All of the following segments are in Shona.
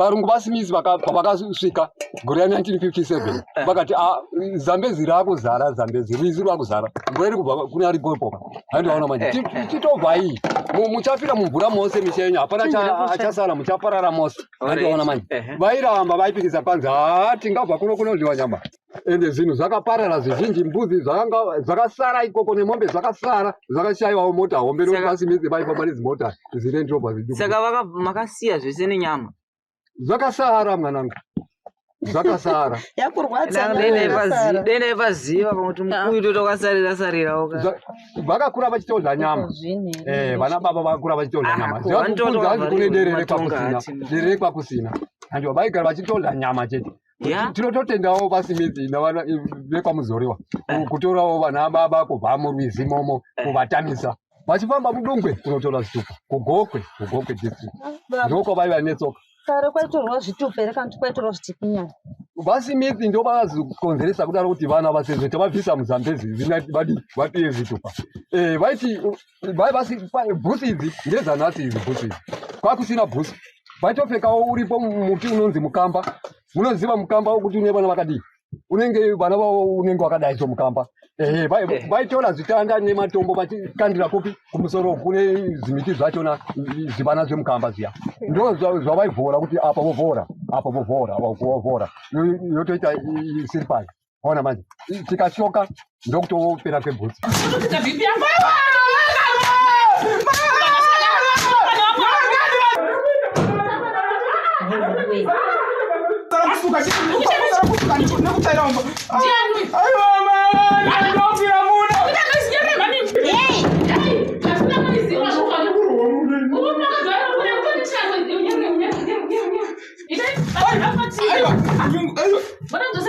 Varungu vaSmith pavakasvika gore ra 1957, vakati, "Ah, Zambezi rakuzara, Zambezi rwizi rwakuzara, mvura iri kubva kuna Limpopo." Handiwaona manje? Chitobvai, muchafira mumvura mose, misha yenyu hapana achasara, muchaparara mose. Handiwaona manje? Vairamba, vaipikisa panzi, "Ha, tingabva kuno kunodyiwa nyama." Ende zvinhu zvakaparara zvizhinji, mbudzi zvakanga zvakasara ikoko nemombe zvakasara, zvakashayiwawo mota hombe nokuti vaSmith vaifamba nedzimota ziLand Rover ziduku. Saka makasiya zvese nenyama? Zvakasara, mwanangu, zvakasara. Yakurwadza. Dai ndaipaziva pakuti mukuyu totokasarira sarirawo ka. Vakakura vachitodya nyama. Vana baba vakakura vachitodya Ah, nyama. ko, Zvakukunzi hanzi kune derere matonga kwakusina ati. Derere kwakusina, handiwa vaigara vachitodya nyama chete. Tinototendawo vaSmith navana vekwaMuzoriwa kutorawo vana baba kubva murwizi momo, kuvatamisa vachifamba mudungwe kunotora zvitupa kuGokwe, kuGokwe District, ndokwavaiva netsoka. Kare kwaitorwa zvitupa here kana kuti kwaitorwa zvitikinyana? VaSmith ndo vakazokonzeresa kudaro kuti vana vasezve tavabvisa muZambezi vadi vadiye zvitupa. Vaiti bhusi idzi ndedzanhasi idzi, bhusi idzi kwakusina bhusi, vaitopfekawo uripo muti unonzi mukamba. Munoziva mukamba wokuti une vana vakadii, unenge vana vavo unenge wakadai so mukamba. Ehe, vaitora zvitanda nematombo vachikandira kupi? Kumusoro kune zvimiti zvachona, zvivana zvemukamba zviya, ndo zvavaivhora kuti apa vovhora, apa vovhora, vovhora, yotoita siripari. Ona manje, tikashoka ndokutopera kwebhutsu. Kuita BP yangu.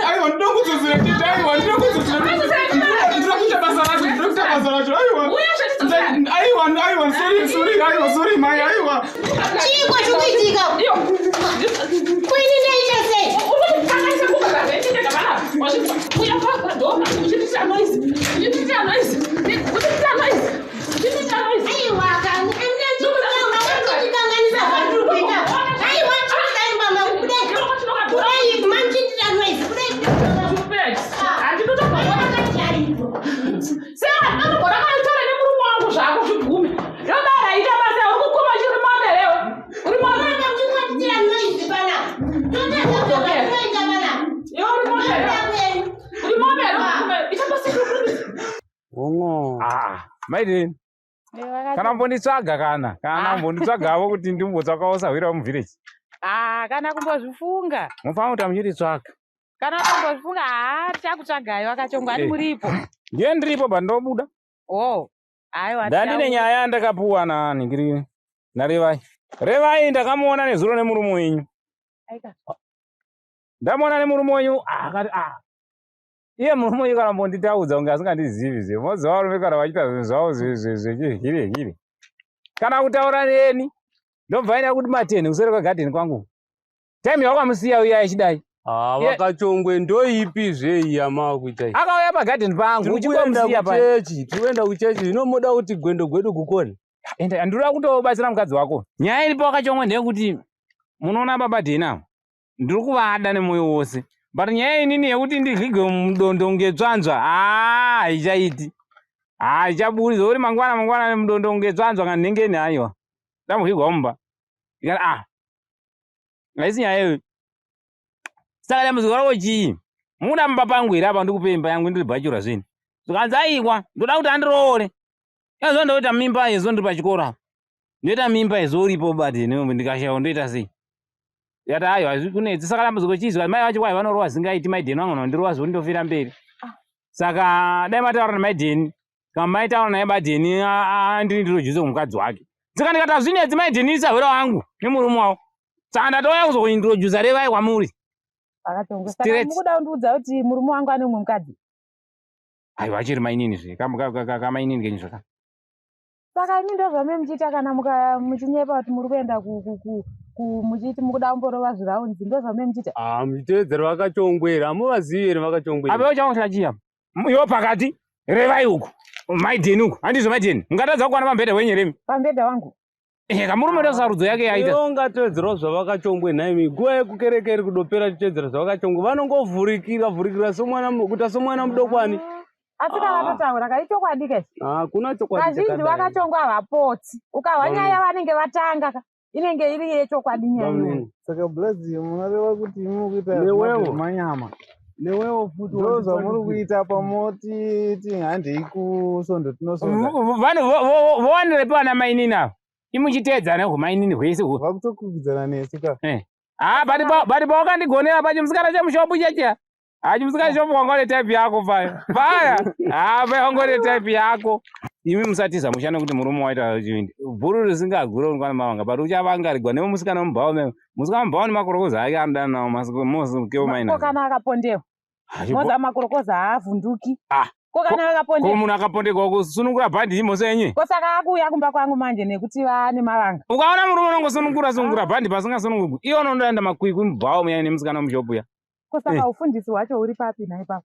Aiwa, ndinokudzosera tete, aiwa, ndinokudzosera, ndinokuita basa racho, ndinokuita basa racho, aiwa, aiwa, aiwa, sorry, sorry, aiwa, sorry mai, aiwa. Chii chikuitika? Kwini ndaita sei? Aiwa kani, andinandikanganisa zvandiri kuita. Aiwa, chikudai mama, kudai kudai, manchindira noise kudai. Seanogona kaitora nemurume wangu zvako zvigume ndobara ita basa uri kukuma chiri momberewe uri mombe. Mama, muchingwatitira noise panapa, totadza zvatoita panapa. Iwe uri mombe, uri mombe, ita basa. Ah, maidini kana mbonditsvaga kana mbonditsvagavo kuti ndimbotsvakawo sahwira muvillage? Ah, kana kumbozvifunga. Mufanira kuti muchititsvaga. Kana kumbozvifunga, haa, tichakutsvagai vakachongwa ani. Muripo? Ndiye ndiripo pandobuda. Oh, aiwa. Ndandine nyaya yandakapuwa nanhingiri naRevai. Revai ndakamuona nezuro nemurume wenyu. Aika. Ndamuona nemurume wenyu. Ah, akati, ah, iye murume wenyu kana mbonditaudza kunge asingandizivi zve. Moziva varume kana vachiita zvinhu zvavo zvechihire hire, kana kutaura neni, ndobva aenda kuti mateni kuseri kwegadheni kwangu time yawakamusiya uya achidai. Ah, vakachongwe, ndoipi zve yamava kuita iyi? Akauya pagadheni pangu. Tiri kuenda Uchingomusiya paya. kuchechi, tiri kuenda kuchechi, zvino moda kuti gwendo gwedu kukone. Ende handinoda kutobatsira mukadzi wako. Nyaya iripo wakachongwa ndeyekuti munoona baba Dhena, ndiri kuvada nemwoyo wose, but nyaya inini yekuti ndidyigwe mudondo ngetsvanzva, haa, haichaiti, haichaburi zvokuti mangwana mangwana mudondo ngetsvanzva kanhengeni, aiwa, ndamudyigwa mumba. Ndikati, ah, haisi nyaya iyoyo. Saka dambudziko rako chii? Muda mumba pangu here? Apa ndikupe imba yangu, ndiri bhachura zvini. Zvikanzi, aiwa, ndoda kuti andiroore. Yazvo ndoita mimba yezo ndiri pachikoro apa, ndoita mimba yezo uripo, but ndikashaiwa ndoita sei? Ndikati, aiwa, hazvikunetsi. Saka dambudziko chii? Zvikati, mai vacho kwai vanorowa zingaiti, maidheni vangu nondirova zvekuti ndofira mberi. Saka dai mataura nemaidheni, kana maitaura naye badheni andiri ndirojuze kumukadzi wake. Saka ndikati, hazvinetsi, maidheni isahwira wangu nemurume wavo. Saka ndatouya kuzointrodusa Revai kwamuri. Vakachongwa, saka Straight. mukuda kundiudza kuti murume wangu ane umwe mukadzi? Aiwa, achiri mainini zve, kamainini kenyu zvaka. Saka imi ndo zvame muchiita kana muka muchinyepa kuti muri kuenda muchiti mukuda kumborova zviraundi, ndo zvame muchiita? Ah, muchitevedzera vakachongwera, hamuvazivi here vakachongwera? Ape uchangohlachiya iwo pakati, Revai uku, maidheni uku, handizvo maidheni? Mungatadza kukwana pamubhedha wenyu here imi? Pamubhedha wangu? Ehe, kamurume ndo sarudzo yake yaita. Iwe ungatevedzerawo zvavakachongwe nhaimi. Nguva yekukereke iri kudopera tichitevedzera zvavakachongwe. Vanongovhurikira vhurikira somwana kuita somwana mudokwani. Asi kana totaura ka ichokwadi ke. Hakuna chokwadi Kazhinji chakadai. vakachongwa havapotsi. Ukahwa nyaya vanenge vatanga ka inenge iri yechokwadi nyaya iyoyo. Saka blessed munoreva kuti imi mukuita Newewo. manyama. Newewo futi Ndo zvamuri kuita pamoti ti handei kusondo tinosonda. Vanhu vowanirepi vana mainini ava? Imuchiteedzana humainini hwese uhu. Vakutokwikwidzana nesu ka. Ah, but but pawakandigonera pachimusikana chemushopu cheche. Ah, chimusikana shopu wanga une type yako paya. Paya. Ah, paya wanga une type yako. Imi musatiza mushana kuti murume waita chivindi. Bhuru risingagure unokwana mavanga, but uchavangarigwa nemusikana mubhawa memo. Musikana mubhawa nemakorokoza ake anodana nawo masiku mose maina. Ko kana akapondewa. Moza makorokoza haavhunduki. Ah. Ko kana Ko akapondewa. munhu akapondekwa kusunungura bhandi imhosva yenyu? Ko saka akuuya kumba kwangu manje nekuti vane mavanga. Ukaona murume unongosunungura sunungura bhandi pasingasunungurwi. Iye unoenda makwikwi mubhawa muya nemusikana mushopu ya. Ko saka ufundisi hwacho huri papi nhai papa?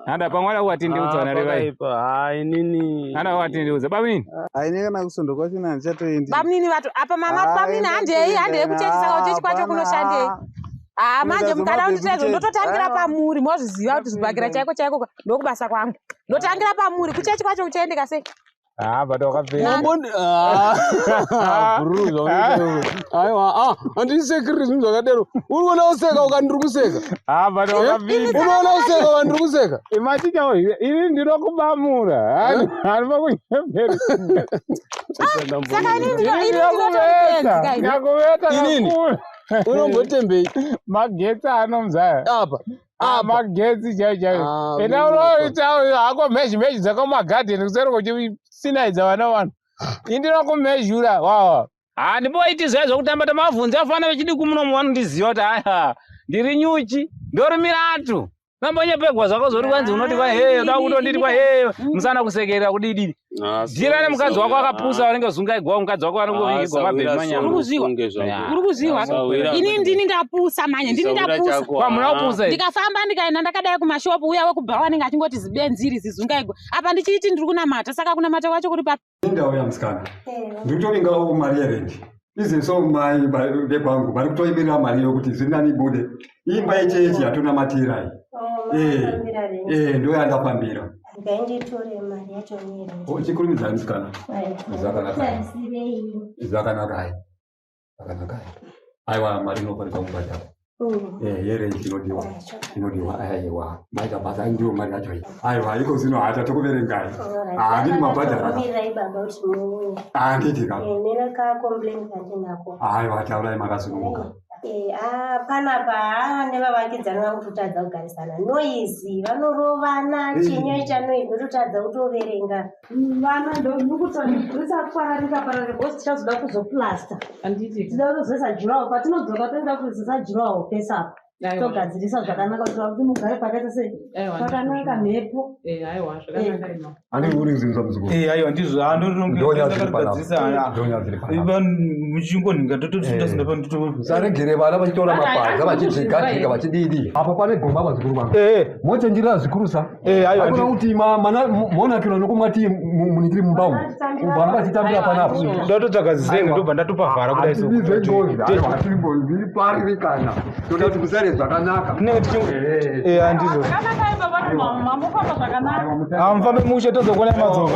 Handa pamwe ada kuvatendeudza vana revai. Pakaipa. Inini. Handa kuvatendeudza. Bamunini. Haine kana kusondo kwacho handichatoendi. Bamunini vato apa mama Ah, bamunini enda handei kuenda, handei kuchechi saka kuchechi kwacho hapana. kunoshandei. Ah manje Kuenda mukada dzomabhebhi kunditezo kuchechi. ndototangira Aiwa. pamuri mozviziva kuti zvibhakira chaiko chaiko ndokubasa kwangu. Ndotangira pamuri kuchechi kwacho kuchaendeka sei? Ah, but wakapera. Bhururu zvaunoita iwe. Aiwa, handisekiri zvinhu zvakadero. Uri kuona useka ukandiri kuseka. Ah, but wakapinda. Unoona useka ukandiri kuseka. Imaticha ini ndinokubamura. Handifa kunyepera. Saka inini ndinotoipenzi kai. Ndakuveta. Inini? Unombotembei? Magetsi anomzaya. Apa. Ah, magetsi chaiyo chaiyo. Ah, Enda unoita hako mhezhi mhezhi dzako mumagadheni kuseri kuchisinaidza vana vanhu. Ini ndinokumhezhura wawa. Ah, ndimboiti zviya zvekutamba tamavhunze afana vechidiki munomu vanondiziva kuti aya ndiri nyuchi ndorimiratu. Nambonyepegwa zvako zvokuti kwanzi unoti kwa he uda kutonditi kwa he musana kusekerera kudididi. Dhira nemukadzi wako akapusa vanenge zungaigwa mukadzi wako anongovigigwa mabhebhi manyama. Uri kuziwa? Uri kuziwa? Ini ndini ndapusa manje, ndini ndapusa. Kwamuna kupusa here? Ndikafamba ndikaenda ndakadai kumashopu uya wekubhawa anenge achingoti zibenzi iri zizungaigwa. Apa ndichiti ndiri kunamata, saka kunamata kwacho kuri papi? Ndauya musikana. Ndikutovingawo mari yerendi. Izvo mai vekwangu vari kutoimirira mari yokuti zviri ibude. Imba yechechi yatonamatira iyi. Eh, ndo yandafambira. Ngainditore mari yacho niyere. Oh, Chikurumidzai musikana. Zvakanaka. Tarisirei. Zvakanaka. Zvakanaka. Aiwa mari inofanirwa kubhadhara. Eh, yerendi inodiwa. Inodiwa aiwa. Maita basa ndiyo mari yacho iyi. Aiwa iko zvino hata tokuverengai. Handiti mabhadhara. Mirirai baba kuti muuye. Handiti ka. Nerakakomplain kandinako. Aiwa taurai makasununguka. Panapa nevavakidzani vangu totadza kugarisana noizi vanorovana chinyoita noizi ndototadza kutoverenga. Vana ndokutondisakwararika pararika because tichazoda kuzoplasta. Tida kutozoisa jurawo patinodzoka toenda kuzoisa jurawo pese apa. Aiwa. Togadzirisa zvakanaka kuti mugare pakaita sei Aiwa, pakanaka mhepo. Aiwa, zvakanaka ino. Handiti uri kuziviswa muzukuru. Eh, aiwa ndizvo Ndonya dziri panapa. handorongagadzirisa Ndonya dziri panapa. muchingonhinga totosunda Musaregere vana vachitora mapadza vachidzika-dzika vachididi. Apa pane gomba vazukuru vangu. Mochenjerera zvikurusa. aiwa, Hakuna kuti monakirwa nokumwa tii munikiri mumba umu. Vana vachitambira panapa. ndatotsvaga zizenge ndobva ndatopavhara kudai so. Hatibizwe ngozi. Aiwa, hatimbozviparirikana. Toda kuti musare zvakanaka. Eh, handizvo. Zvakanaka baba mamufamba zvakanaka. Ah, mufambe mushe tozokuonai madzoka.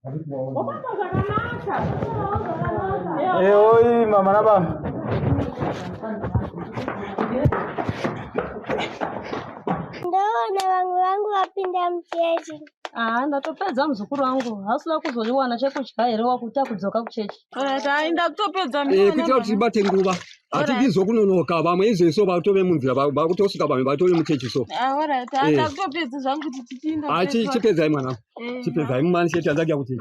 Mufamba zvakanaka. Eh, oi mama nababa. Ndaona vamwe vangu vapinda muchechi. Ah, ndatopedza muzukuru wangu. Hausina kuzoriwana chekudya here wakuita kudzoka kuchechi. Alright, ndakutopedza Eh, kuitira kuti tibate nguva. Hatidizvo kunonoka vamwe izvezvo vatove munzira vakutosvika vamwe vatove muchechi so. Alright, Eh. ndakutopedza zvangu kuti tichiinda. Ah, chipedzai mwana. Eh. Chipedzai mumani chete andakuya kuti.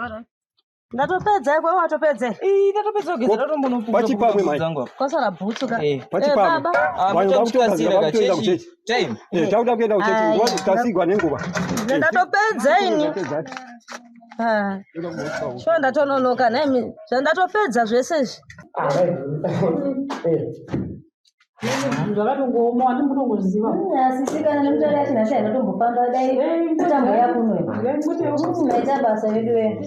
Ndatopedza ikwewe watopedza. Ii, ndatopedza kugeza ndatombonopukuta Pachipamwe mai. dzangu apa. Kwasara bhutsu ka. Pachipamwe. Baba. Vanhu vakutogadzira vakutoenda kuchechi. Time. Eh, takuda kuenda kuchechi. Ai, Nguva tasigwa nenguva. Ndatopedza ini. Ah. Sho ndatononoka nhaimi. Zvandatopedza zvese izvi. Zvakatongooma, handi mutongoziva. Asi kana nemutauri yacho nhasi hainotombofamba, dai kutambo yakuno. Maita basa vedu we.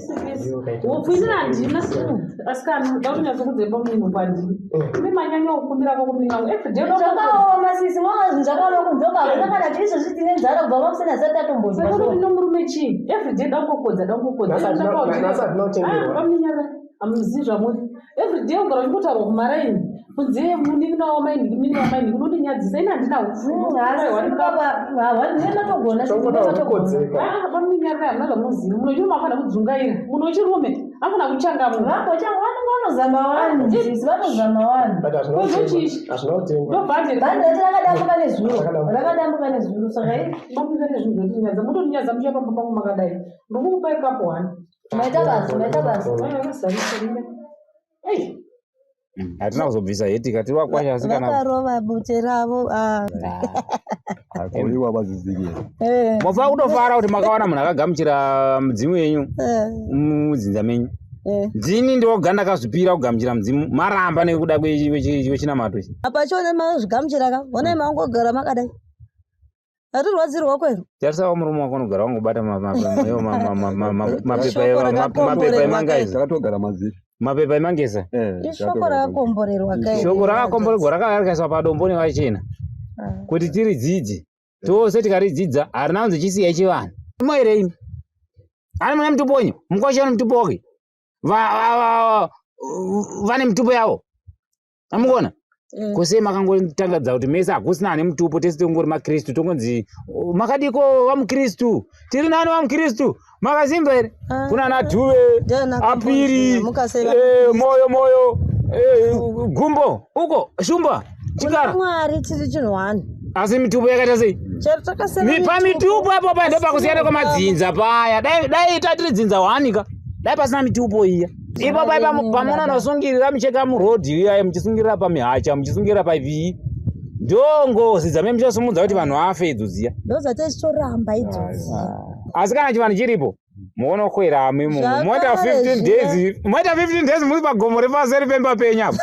Upfu handina, asikana, da kunyatsokudzemba munhu kwandiri. Ine manyanya okukumbira kwakumbira everyday. Zvakaoma sisi, mwa zvinhu zvakaoma kunzoka. Hakuna kana kuti izvozvi tine nzara kubva makuseni asati tatombodya. Saka kuti nomurume chii? Everyday dangokodza, dangokodza. Nhasi hatina kutengerwa. Pamunyara hamuzivi zvamuri. Everyday ugara uchingotaurwa kumaraini kunze, munin'ina wamaini, munin'ina wamaini, unondinyadzisa. Ini handina Matogona. Pamunyara hamuna zvamunoziva. Munhu wechirume anofanira kudzungaira. Munhu wechirume anofanira kuchangamuka. Vanenge vanozama wani, sisi, vanozama wani. But hazvina kutengwa. Hazvina kutengwa. Ndobhandi Bhandi racho rakadambuka nezuro, rakadambuka nezuro, saka mamunyara zvinhu zvotinyaza, mutondinyaza muchiya pamba pangu makadai. Ndikukupai kapu one. Maita basa, maita basa. Hatina kuzobvisa hetika tiri vakwasha asi kana Vakarova bute ravo, ah. Akoriwa vazizikira. Mofa kutofara kuti makawana munhu akagamuchira mudzimu yenyu mudzinza menyu. Ndini ndoga ndakazvipira kugamuchira mudzimu, maramba nekuda kwechinamato ichi. Apa chione mazvigamuchira ka, honai maungogara makadai, hatirwadzirwa kwero. Tarisawo murume wako unogara wangobata mapepa emangaizi. Takatogara maziri. Mapepa emangesa. Ishoko rakakomborerwa kai. Shoko rakakomborerwa rakauya rikaiswa padombo nevachena kuti tiridzidze tose. Tikaridzidza, harina kunzi chisiyai chivanhu moire imi ani mune mutupo wenyu. Mukwasha une mutupo wake, vane mutupo yavo, amukuona kose makangotangadza kuti mese hakusina ane mutupo, tese tongori makristu, tongonzi, "Oh, makadiko vamukristu, tiri nani vamukristu, makasimba here?" Kuna ana Dhuve, Apiri, Moyo, Moyo, Gumbo uko, Shumba, Chikara. Mwari tiri chinhu wani. Asi mitupo yakaita sei? Chero takasiyana. Pamitupo apo paya ndo pakusiyana kwamadzinza paya. Dai tatiri dzinza wanika, dai pasina mitupo iya. Ipo pai pamunonosungirira mucheka murodhi iya, muchisungirira pamihacha, muchisungirira paivii, ndo ngozi dzame muchasumudza kuti vanhu vafe idzo dziya. Ndozvataichitoramba idzodzo. Asi kana chivanhu chiripo munokwera imomo moita Zvakare 15 days, moita 15 days muri pagomo repaseri pemba penyu apo,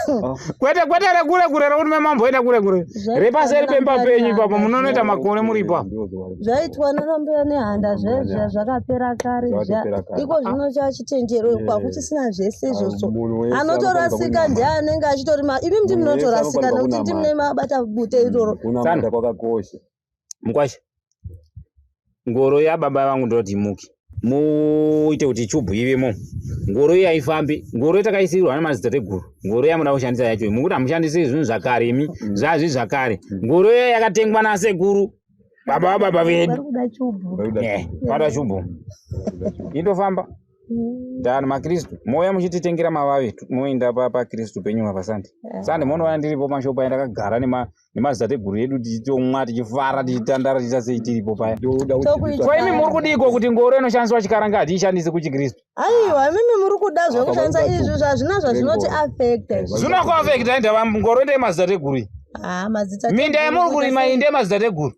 kwete rekure kure rekuti memamboenda kure kure, repaseri pemba penyu ipapo munonoita makore muripo apo. Zvaitwa nanambuya Nehanda zvezviya zvakapera kare zviya. Zvakatopera kare. Iko zvino chachitendero kwakuchisina zvese izvozvo. Munhu wese Anotorasika anofanirwa ndiye anenge achitori imi ndi Munhu wese munotorasika anofanirwa nekuti kunamata. ndimune mabata bute iroro. Kunamata kwakakosha. Mukwasha, ngoro yababa vangu ndoti imuke, muite kuti chubhu ivemo. Ngoro iyi haifambi, ngoro yatakaisirwa nemadzitateguru, ngoro yamuda kushandisa yacho mukuti hamushandisi zvinhu zvakare imi, zvazvi zvakare. Ngoro iya yakatengwa nasekuru baba vababa vedu. Vari kuda chubhu. Pada chubhu indofamba. Tani makristu mouya muchititengera mavavi, moenda pakristu penyu apa sande sande, munoona ndiripo mashopu aya ndakagara nemadzitateguru edu, tichitomwa, tichifara, tichitandara, tichiita sei, tiripo paya. Ko imi muri kudiko kuti ngoro inoshandiswa chikaranga hatiishandisi kuchikristu? Aiwa, imimi muri kuda zvekushandisa izvi, zvazvina zvazvinoti afekta izvi. Zvinokuafekta ndava ngoro ndeyemadzitateguru iyi. Ah, madzita. Minda yamuri kurima iyi ndeyemadzitateguru,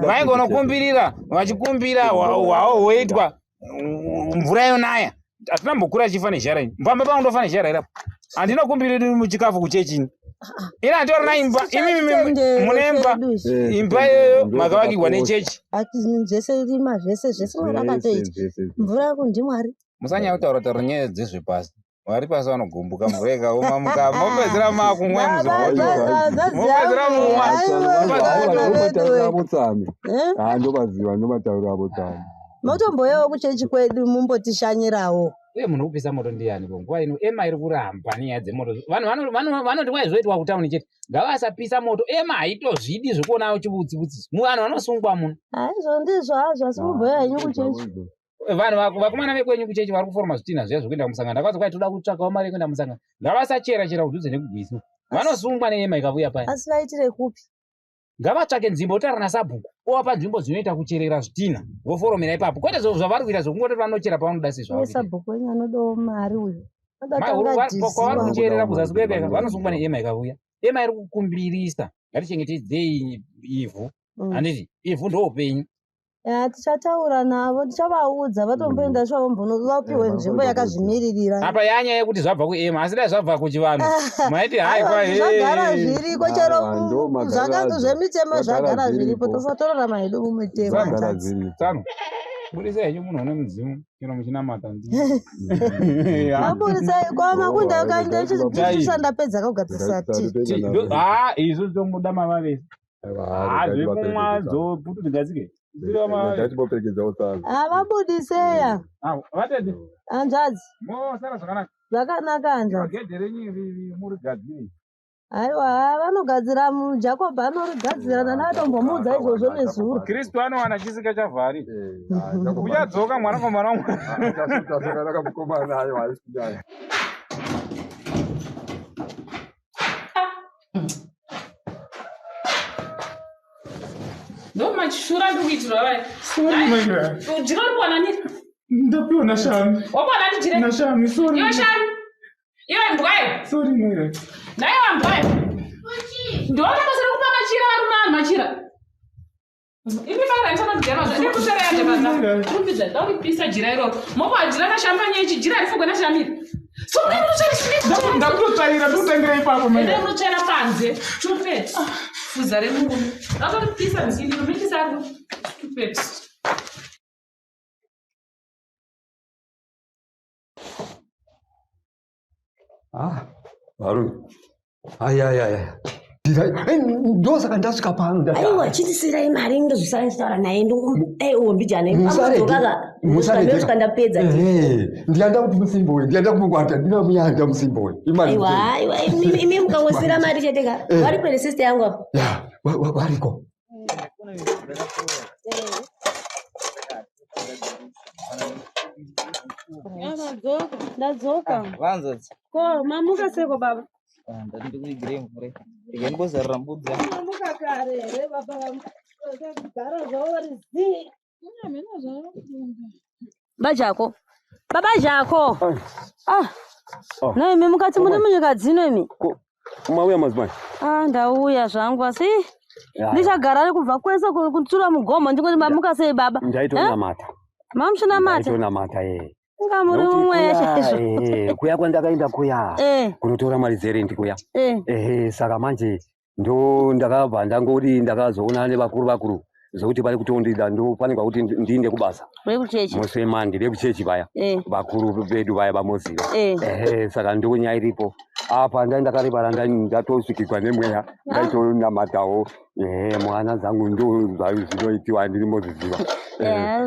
vaingonokumbirira vachikumbira hwawo hwoitwa mvura yonaya. Hatina mbokura chifa nezhara ini, pamba pangu ndofa nezhara irapo, handinokumbiriri chikafu kuchechini ini, handitorina imba. Imimi mune imba, imba iyoyo makavakirwa nechechi. Zvese rima, zvese zvese Mwari akatoita mvura yako, ndiMwari. Musanyanya kutaura taura nyaya dzezvepasi, vari pasi vanogumbuka. Mvura ikaoma mopedzera makumwa mopedzera mumwa. Ndomataurira avo tsami. Ndomaziva, ndomataurira avo tsami. Motomboyawo kuchechi kwedu mumbotishanyirawo. Uye munhu kupisa moto ndiyani ko nguva ino? Ema iri kuramba nenyaya dzemoto. Vanhu vanoti waizoitwa kutauni chete, ngavasapisa moto. Ema haitozvidi zvekuona chibutsibutsi, vanhu vanosungwa muno. Aizvo ndizvo hazvo, asi mumboya henyu kuchechi. Vanhu vakomana vekwenyu kuchechi vari kuforoma zvitinha zviya zvekuenda kumusangano. Ndakazi kwai toda kutsvakawo mari yekuenda kumusangano. Ngavasachera chera kudhuze nekugwisu, vanosungwa neema ikavuya paya. Asi vaitire kupi? Ngavatsvake nzvimbo, otaura nasabhuku ovapa nzvimbo dzinoita kucherera zvitinha, voforomera ipapo, kwete zvavari kuita zvokungoti vanochera pavanoda Uye sezvavo. sabhuku wenyu anodawo mari uyu. Kwavari Anoda kucherera kuzasi kwepeka, vanosungwa neema ikavuya. Ema iri kukumbirisa, ngatichengetedzei ivhu. Handiti ivhu ndoupenyu? Ya, tichataura navo tichavaudza vatomboenda sva vapiwe nzvimbo yakazvimiririra. Apa yanyaya yekuti zvabva kuema, asi dai zvabva kuchivanhu maiti hai. Aiwa, zvagara zviriko chero. Aiwa, ndo magariro Zvaka adzo. Zvemitemo Zvagara zvagara zviripo. zviripo. Tofatorarama hedu mumitemo, Zvagara hanzvadzi. zviripo. Tsano, budisai henyu munhu une mudzimu chero muchinamata ndi. Vaburisai kwamakunda. Oh, Tai. Ndapedza kugadzirisa ti. Ha, izvo tomuda mavavesi ha zvekumwa dzoputu dzigadzike. Ngatiboperekedzawo tsano. Havabudiseya. Vatete. Hanzvadzi. Mosara zvakanaka. Zvakanaka, hanzvadzi. Gedhe renyu iri murigadzire. Aiwa, vanogadzira, Jacob anorigadzira, nana atombomuudza izvozvo nezuro. Kristu anowana chisika chavhari. Uchadzoka mwanakomana wangu. Zvakanaka mukomana, aiwa, haisi nyaya. Ndo mashura ndiri kuitirwa vaya. Sorry, Maira. Jira uri kuwana nini? Ndapiwa naShami. Wakuwana ni jira? NaShami, sorry. Iwe Shami, iwe mbwayo. Sorry, Maira. Naiwa mbwayo, ndoona basa rekupa machira varume vanhu machira. Imi maira ndisanondidyarwa ndikusera yandebasa kurupidza ndakuripisa jira iroro mokuwa jira nashambanye ichi jira rifugwe nashamiri. Ndakutotsvaira, ndikutangira ipapo, Maira. Ende munotsvaira panze, stupid fuza remurume. Ndatoripisa mzindiro mekisarwo, stupid. Ah, varume, ayayaya, ndosaka ndasvika pano ndati, Aiwa, chitisirai mari, ndozvisara ndichitaura naye. Ndingodai mbijana. Musarege. Ndapedza. Ehe, ndiyanda kuti musimbowe, ndiyanda kumukwata, ndinamuyanda musimbowe imari. Aiwa, aiwa, imi mukangosira mari chete ka. Vari kwene sister yangu apa? Ya, variko. Ndadzoka, ndadzoka. Vanzodzi. Ko mamuka seko, baba? Ndati ndikuigirei mvura ndikaimbozarura mbudzi yangu. Mamuka kare here, baba? Vakagara zvavo vari zii. Bajako, baba Jako, ah, naimi mukati muri munyika dzino imi. Mauya madzimai? Ah, ndauya zvangu, asi ndichagara kubva kwese kutsura mugomo ndingoti mamuka sei, baba? Ndaitonamata. Mamuchinamata? Ndaitonamata, ye. Inga muri Nokuti mumweya kuya, chaizvo. kuya kwandakaenda kuya kunotora mari dzerendi kuya. Ehe, saka manje ndo ndakabva ndangoti ndakazoona nevakuru vakuru zvokuti vari kutondida, ndofanirwa kuti ndiinde kubasa. Vekuchechi? Musi wemandi, vekuchechi vaya. Vakuru vedu vaya vamoziva. Ehe, saka ndonyaya iripo apa. Ndai ndakarevara, ndatosvikirwa nemweya, ndaitonamatawo. Ehe, mwana dzangu, ndo zvinoitiwa, ndirimbozviziva.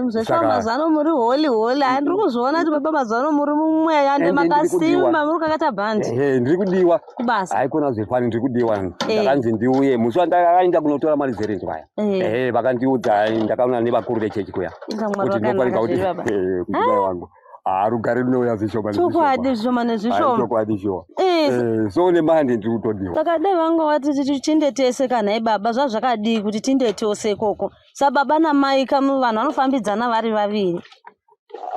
Zveshuwa, mazuva muri holy holy. Handiri kuzviona kuti baba mazuva ano muri mumweya ande. Ende ndiri Makasimba. kudiwa. Muri kakata bhandi. Ehe, ndiri kudiwa. Kubasa. Haikona zvefani, ndiri kudiwa. Ndakanzi ndiuye musi wandakaenda kunotora mari dzerendi vaya. Ehe, vakandiudza, ndakaona nevakuru vechechi kuya Inga Mwari kuti wakanaka ndinofanirwa kuti zviri, baba. Kuti mai wangu, ah, rugare runouya zvishoma nezvishoma. Chokwadi, zvishoma nezvishoma. Chokwadi, shuwa. So nemandi ndiri kutodiwa. Saka dai vanga vati tinde tese kanhai baba, zvazvakadii kuti tinde tose ikoko sababa namai kamu? Vanhu vanofambidzana vari vaviri.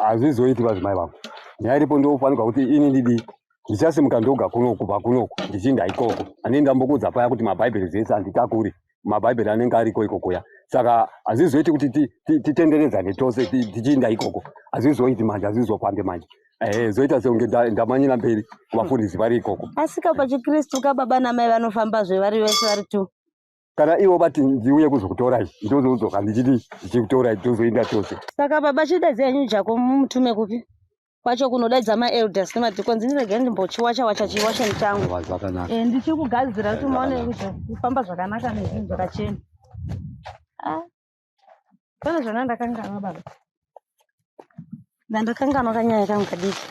Hazvizoiti, vazimai vangu. Nyaya iripo, ndofanirwa kuti ini ndidi ndichasimuka ndoga kunoku, kubva kunoku ndichiinda ikoko. Ane ndambokudza paya kuti mabhaibheri zvese handitakuri, mabhaibheri anenge ariko ikokoya. Saka hazvizoiti kuti titenderedzane tose tichiinda ikoko. Hazvizoiti manje, hazvizofambi manje. Ehe, zoita sekunge ndamanyira mberi kuvafundisi vari ikoko. Asika pachikristu ka, baba namai vanofambazve vari vese, vari two. Kana ivo vati ndiuye kuzokutorai, ndozodzoka ndichiti ndichikutorai, tozoinda tose. Saka baba, chidaidza henyu Jako, mumutume kupi kwacho kunodaidza maelders nemadhikonzi. Ndiregere ndimbochiwacha wacha chiwasheni changu. Zvakanaka. Ndichikugadzira kuti muone kuti kufamba zvakanaka nezvinhu zvakachena. Ah, pane zvona ndakanganwa, baba, ndandakanganwa kanyaya kangu kadiki.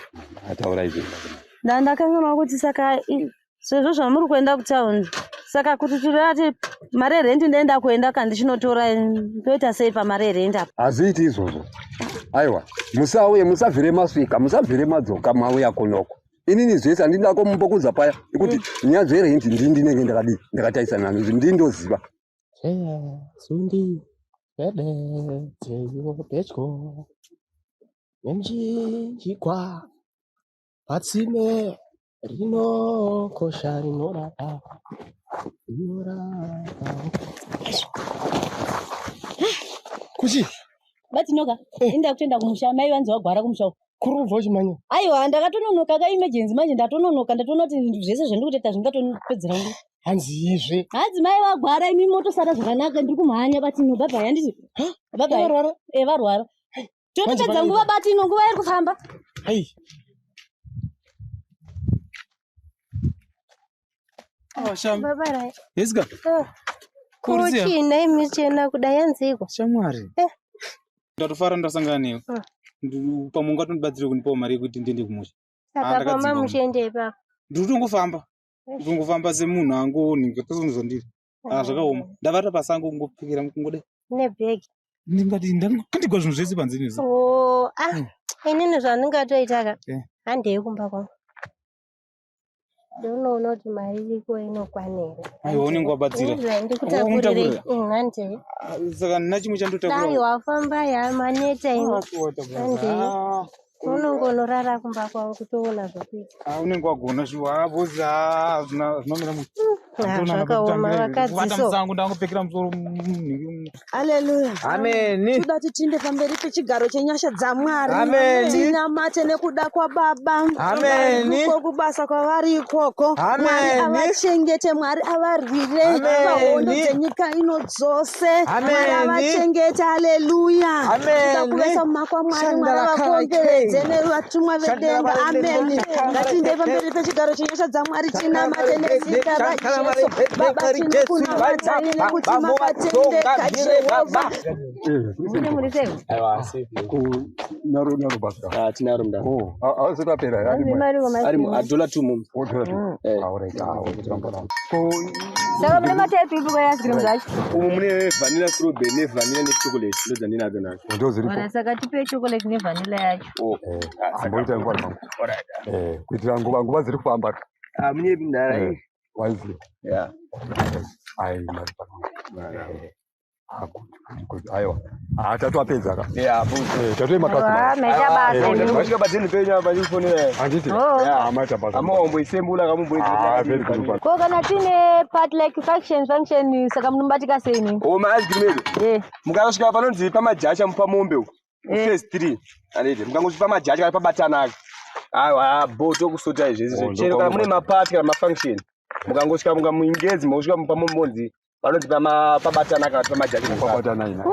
Ataura izvi. Ndandakanganwa kuti saka sezvo zvamuri kuenda kutaundi, saka kuti tirati mari yerendi, ndaenda kuenda kandichinotora, ndoita sei pamari yerendi apa? Hazviiti izvozvo, aiwa. Musauye, musabvire masvika, musabvire madzoka mauya kunoko. Inini zvese handina komumbokudza paya ikuti nyaya dzerendi ndini ndinenge ndakadii, ndakatarisana nazvo, ndini ndoziva. Sundi pededzeyo pedyo nemuchinjikwa patsime rinokosha rinorapa, rinorapa. Kuchi. Batinoka, inda kutoenda kumusha, mai vanzi vagwara kumusha uko. Kuri kubva uchimhanya? Aiwa, ndakatononoka ka emergency manje ndatononoka, ndatoona kuti zvese zvandiri kutoita zvingatopedzera nguva. Hanzi izve. Hanzi mai vagwara, imi motosara zvakanaka, ndiri kumhanya Batino, bye bye, handiti? Bye bye. Varwara? Eh, varwara. Totopedza nguva Batino, nguva iri kufamba. Ai. Oh, shami. Baba Yesika. Kurudzira. Kuchina imichena kudai yanziko. Shamwari. Eh. Ndatofara ndasangana newe. Mm. Pamwe ungatondibatsire kundipawo mari yekuti ndiende kumusha. Ah, Saka pama ndakadzingwa. muchiende ipapo. Ndiri kutongofamba. Kutongofamba semunhu angonhinga tosonzondiri. Ah, zvakaoma. Ndavata pasango kungopfekera kungodai. Nebhegi. Ndingati ndakandigwa zvinhu zvese panze nezvi. Oh, ah, inini zvandingatoita ka. Eh. Handei kumba kwangu. Ndinoona kuti mari iriko inokwana here. Aiwa unenge wabatsira. Ndikutakurire. Handei. Saka ndina chimwe Dai chandotakura. wafamba ya maneta imi. Handei. Ah, Unongonorara kumba kwangu kutoona zvokuita. Ah, unenge wagona shuwa. Ah, bozi ah, zvinomira mu. Ah, zvakaoma vakadzi Kuvata so. musango ndangopfekera musoro munhingi. Haleluya. Ameni. Toda kuti tiinde pamberi pechigaro chenyasha dzaMwari. Ameni. Tinamate nekuda kwaBaba. Ameni. Uko kubasa kwavari ikoko. Ameni. Mwari avachengete, Mwari avarwire Ameni. pahondo dzenyika ino dzose. Ameni. Mwari avachengete. Haleluya. Ameni. Toda kuvaisa mumaoko aMwari, Mwari avakomberedze nevatumwa vedenga. Ameni. Ngatiinde pamberi pechigaro chenyasha dzaMwari tinamate nezita raJesu. Baba tinokunamatai nekuti makatendeka Jehovha. Mune muri sei? Aiwa, naro naro basa. Ah, tinaro mndana. Oh, hausati apera here? Hanzi mari wama- Arimo, a dollar two mom. Oh, dollar two. Eh. All right. Ah, okay. Ko Saka mune matepi ipi kwa ice cream dzacho? Umu mune vanilla strawberry nevanilla nechocolate ndo dzandinadzo nadzo. Ndo dziripo. Ora saka tipe chocolate nevanilla yacho. Oh. Amboita nguva mangu. Eh, kuitira nguva nguva dziri kufamba. Ah, mune mndara. Eh, waiziva. Yeah. Ai, mari pano. Eh. Ah, good, good, good. Aiwa. Ah, tatwapedza ka. Yeah, Eh, tatoi Ah, maita basa imi. Vasvika padeni penyu apa ndikufonera. Handiti? Oh. Yeah, maita basa. Amawamboisembula Ah, very good. Ko kana tine part like function function saka munobatika sei nini? Oh, ma ice cream edu. Eh. Mukasvika panonzi pamajacha mupamombe uko. Eh. Phase 3. Anditi, mukangosvika pamajacha kana pabatanaka. Aiwa, bo tokusota izvezvi. Oh, Chero kana mune mapati kana mafunction. Mukangosvika mukamuingezi mosvika mupamombe monzi panonzi pabatanaka kana pamajacha. Pabatanaka.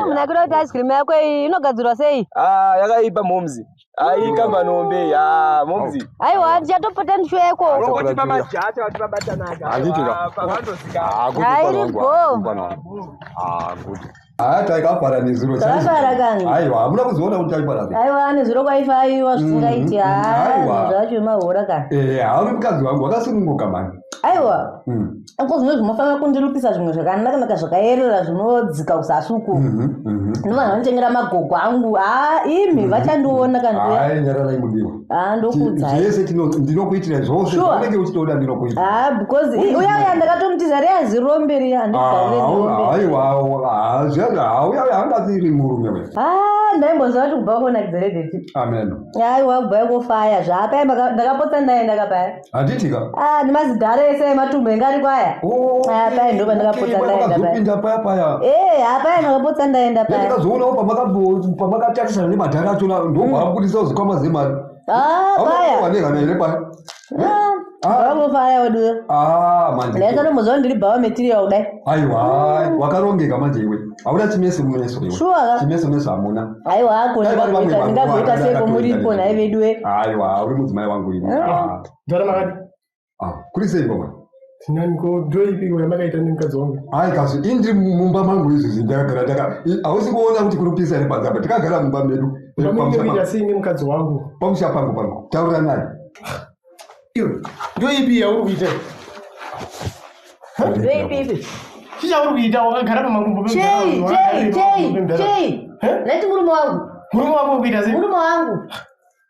Munakira kuti ice cream yako iyi inogadzirwa sei? Ah, yakaipa momzi. Ai kambani hombe. Ah, momzi. Aiwa, ndichatopota ndichiuya ikoko. Unongoti pamajacha kana pabatanaka. Handiti ka. Pavandosvika. Ah, good Hayi, mfana wangu. bo. ah, good mfana wangu. Ah, good. Ah, takafara nezuro chaizvo. Takafara kani? Aiwa, hamuna kuzoona kuti taifara sei. Aiwa, nezuro kwaifa aiwa zvisingaiti. Ah, Aiwa. zvacho mahora kani. Eh, hauri mukadzi wangu wakasununguka mani. Aiwa. Ko zvimwe zvinofanira kundirukisa zvimwe zvakanaka-naka zvakayerera zvinodzika kuzasi uku. Ndovanhu vanotengera magogo angu. Ah, imi vachandiona kana ndouya. Ai, nyararai mudiwa. Ah, ndokuudzai. Zvese ndinokuitira zvose Sure. zvaunenge uchitoda ndinokuitira. Ah, because uya uya ndakatomutiza riya zirombe riya handigaure zirombe. Aiwa, hauya hangasiri murume we. Ah, ndaimbonzwa kuti kubva konakidza redheti. Amen. Aiwa kubva kofaya zvapaya ndakapotsa ndaenda kapaya. Handiti ka? Ah, nemazidhara ese ematumbu enga ari kwaya. Ah, paya ndo pandakapotsa ndaenda paya. Pakazopinda paya paya. Eh, hapaya ndakapotsa ndaenda paya. Ndakazoonawo pamakatarisana nemadhara achona ndobva zvikwama zemari. Ah, paya. Wanehana here paya? Ah, vakofaya wedu. Ah, manje. Ndaisatombozwa ndiri bhawa material kudai. Aiwa, wakarongeka manje iwe. Hauna chimeso mumeso iwe. Sure ka? Chimeso meso hamuna. Aiwa, ako Dai vari vamwe vanhu ndingagoita vakadai seiko muripo akatoita nhai vedu we. Aiwa, uri mudzimai wangu ini. Ah. Ndara makadi. Ah, kuri sei ngoma? Tinani ko ndoipiko yamakaita nemukadzi wangu? Ai kazi, indiri mumba mangu izvizvi ndakagara ndaka. Hausi kuona kuti kuri kupisa here panze apa. Tikagara mumba medu. Pamunenge kuita sei nemukadzi wangu? Pamusha pangu pangu. Taura naye. Iwe, ndoipi yauri kuita? Ndoipi ipi? Chii chauri kuita wakagara pamakumbo Chei, chei, chei, chei. Ndati murume wangu. Murume wako uri kuita sei? Murume wangu.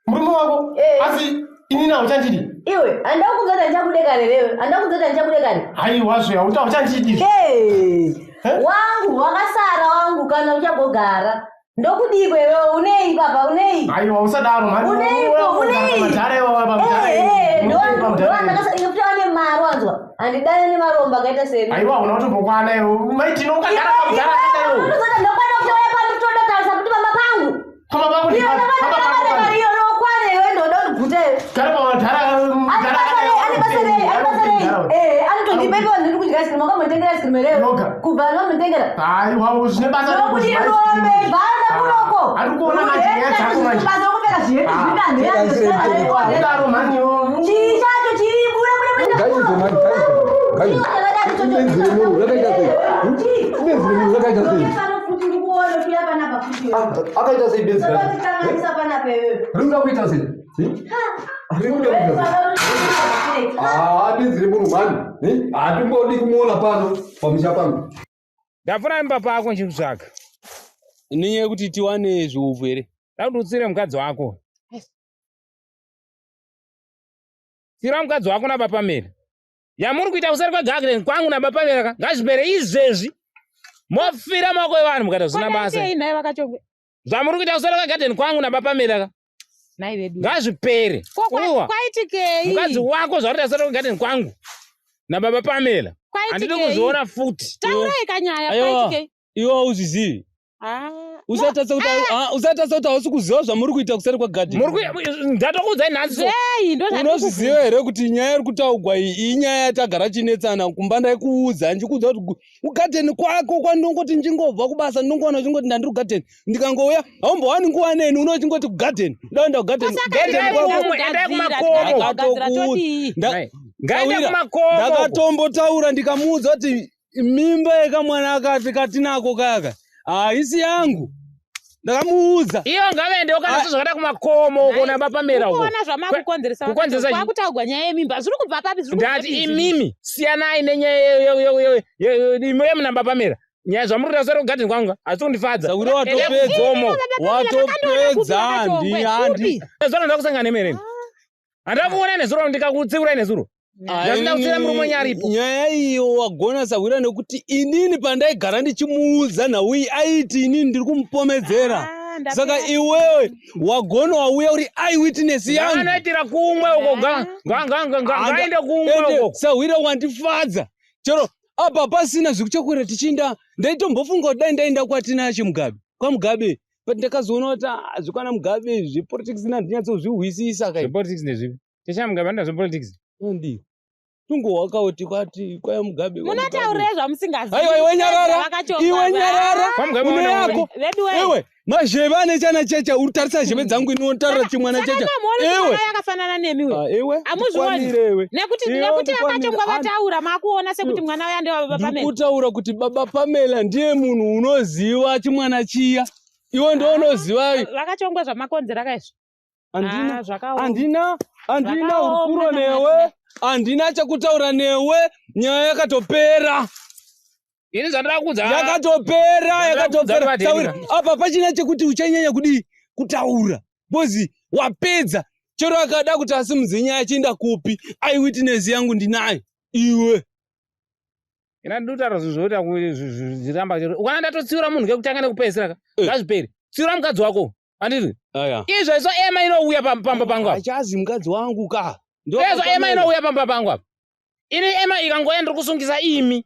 Murume wako? Asi inini hauchandidi? Iwe, handakubvunza kuti handichakude kare rewe. Handakubvunza kuti handichakude kare. Haiwazve, hauchandidi. Hey, wangu wakasara wangu kana uchagogara. Ndokudiko iwewe unei papa unei? Aiwa, usadaro mhani. Uneiko unei? Madhara iwawa pamudhara. Eh, eh, ndoandakasafutane mari wanzwa. Handidane nemarombo akaita seni. Aiwa, una kutombokwana iwe. Mai Tino ukagara pamudhara akadai iwe. Unozoti ndokwana kutouya pano toda tarisa kuti Pamba pangu Iyo ndakati mari iyo nokwana iwe ndoda kuniguta iwe. Ane basa rei? Ane basa rei? Eh, anotondipa ipapo ndiri kudya ice cream. Wakamunditengera ice cream here? Kubva wakamunditengera. Zvine basa Nokuti rombe bhanda kuroko. Ari kuona manje nyaya dzako manje. Basa rekupfeka zvihembe zviri Kudaro mhani iwe. Chii chacho chii buda buda buda. Ngaize mani, ngaize. Ngaize. Benzi remunhu rakaita sei? Benzi remunhu rakaita sei? Akaita sei benzi racho? Rinoda kuita sei? Rinoda kuita sei? Ah, benzi remunhu mhani. Hatimbodi kumuona pano pamusha pangu. Ndapfuura imba pako ndichikutsvaga. Nenyaya yekuti tiwane zviuvhu here? Ndakuti utsire mukadzi wako. Tsira mukadzi wako nabapamere. Yamuri kuita kuseri kwegarden kwangu nabapamere ka ngazvipere izvezvi. Mofira maoko evanhu mukaita zvisina basa. Kwakaitei nhai vakachongwe? Zvamuri kuita kuseri kwegarden kwangu nabapamere ka Nhai vedu. ngazvipere. Ko Uwa. kwaitikei? Mukadzi wako zvauri kuita kuseri kwegarden kwangu nababa Pamela. Handidi Kwaitikei? kuzviona futi. Taurai kanyaya Aiwa, kwaitikei? iwe hauzvizivi. Ah. Usatadza kuti usatadza kuti hausi kuziva zvamuri kuita kuseri kwagadheni. Ndatokuudzai nhasi. Zvei ndo Unozviziva here kuti nyaya iri kutaugwa iyi inyaya yatagara chinetsana kumba ndaikuudza ndichikuudza kuti kugadheni kwako kwandongoti ndingobva kubasa ndinongowana uchingoti ndandiri kugadheni ndikangouya haumbowani nguva neni unochingoti kugadheni ndaenda kugadheni Endai kumwe, endai kumakomo. Ngaende kumakomo. Ndakatombotaura ndikamuudza kuti mimba yekamwana akati katinako kaka haisi yangu ndakamuudza Iyo ngavaende ukanasa zvakada kumakomo uko nabapamela uko. Kuona zvamakukonzeresa. Kukonzeresa chii? Kwakutaugwa nyaya yemimba. Zviri kubva papi? Zviri kubva Ndati papi izvi? imimi siyanai nenyaya imi yemunamba pamera. Nyaya zvamuri kuita kuseri kugadheni kwangu hazisi kundifadza. Endai kugomo. Watopedza handi handi. Nezuro ndakusangana nemereni. Handakuona nezuro ndikakutsiurai nezuro. Ndasina kutsiura murume wenyu aripo. Nyaya iyo wagona sahwira nekuti inini pandaigara ndichimuudza nhau iyi aiti inini ndiri kumupomedzera saka iwewe wagona wauya uri eyewitness yangu Nganoitira kumwe uko ngaende kumwe Ende uko. sahwira wandifadza chero apa pasina zvekuchakwira tichinda ndaitombofunga kuti dai ndaenda kwaTinashe Mugabe kwaMugabe but ndakazoona kuti ah, zvekwana Mugabe zvepolitics nandinyatsozvihwisisa kai Zvepolitics ndezvipi? Tisha Mugabe anoita zvepolitics. Ndi. Tungohwakaoti kwati kwaya Mugabe. kwa Mugabe. Munotaurei zvamusingazivi? Aiwa iwe nyarara. Vakachongwa Iwe nyarara. Kwamugabe Une wana yako. Vedu we. Iwe mazheve ane chana checha uri tarisa zheve dzangu ini unotarira chimwana Saka checha. mamuona kuti Iwe. mwana yakafanana nemi we. Ah, iwe. Hamuzvioni? Ndikwanire iwe. Nekuti Iwe nekuti ndikwanire. vakachongwa vataura makuona sekuti mwana uya ndewa baba Pamela. Ndikutaura kuti baba Pamela ndiye munhu unoziva chimwana chiya. Iwe ndo unoziva. Vakachongwa zvamakonzera kaizvo. Handina Ah, zvakaoma. handina handina Zvakaoma hurukuro newe. Handina chekutaura newe. Nyaya yakatopera. Ini zvandada kuudza. Yakatopera, yakatopera. Zvandada Taura. Apa pachina chekuti uchanyanya kudii kutaura. Bozi wapedza. Chero akada kuti asimudze nyaya achienda kupi, eyewitness yangu ndinayo. Iwe. Ina ndinotaura zvinhu zvoita zviramba. Ukana ndatotsiura munhu kekutanga nekupedzisira ka. Ngazvipere. Tsiura mukadzi wako. Handiti? Aya. Izvo ema inouya pamba pangu apa. Achazi mukadzi wangu ka. Izvo ema inouya pamba pangu apa. Ini ema ikangouya ndiri kusungisa imi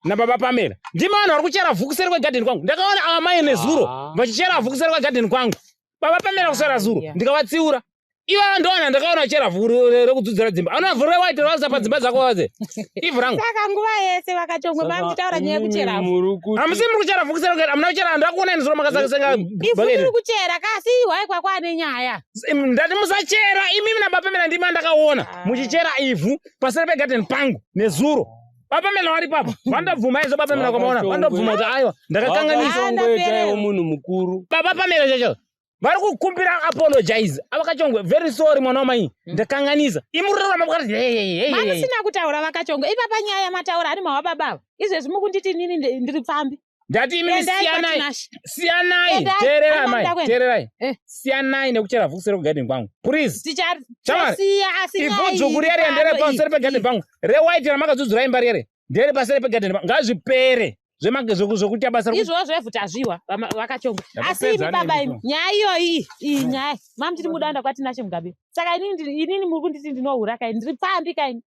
nababa Pamela. Ndimi vanhu vari kuchera vhu kuseri kwegadheni kwangu. Ndakaona ava mai nezuro vachichera vhu kuseri kwegadheni kwangu. Baba Pamela kusera zuro ndikavatsiura. Ivava ndowana ndakaona vachera vhu rekudzudzira dzimba. Anoona vhu rewaiti ravasa padzimba dzako vaze. Ivhu rangu. Saka nguva yese vakachongwa mamuchitaura nyaya yekuchera vhu. Hamusi muri kuchera vhu kuseri kwegadheni. Hamuna kuchera ndakuonai nezuro makasenga Ivhu riri kuchera kasi hwai kwakwane nyaya. Ndati musachera imimi nababa Pamela ndimi andakaona muchichera ivhu paseri pegadheni pangu nezuro. Baba Pamela vari papa vandobvuma izvo baba Pamela kwamaona vandobvuma kuti aiwa ndakakanganisa. Vakachongwe munhu mukuru. Baba Pamela chacho vari kukumbira apologize avakachongwe very sorry mwana wamai ndakanganisa imi muri kuramba mukati hey, hey, hey, hey. Mamusina kutaura vakachongwa. Ipapa nyaya yamataura ani mawa baba ava. Izvezvi mukunditi inini ndiri pfambi. Ndati imimi Endai siyanai kwaTinashe. siyanai Endai, teererai hapana amai kuda kuenda. teererai siyanai nekuchera vhu kuseri kwegadheni kwangu please Chamari, Tichasiya asi ivhu nyaya dzvuku iri riya riya ndere pano pamusoro iyi. pegadheni pangu rewaiti ramakadzudzura imba riyere ndere paseri pegadheni pangu ngazvipere zvekuita basa Izvozvo evhu tazviwa vakachongwa. Asi Ndakapedza imi baba nemi imi nyaya iyoyi iyi nyaya mamuchiti mudaenda kwaTinashe Mugabe. Saka inini muri kunditi ndinohura kaini ndiri pfambi kaini.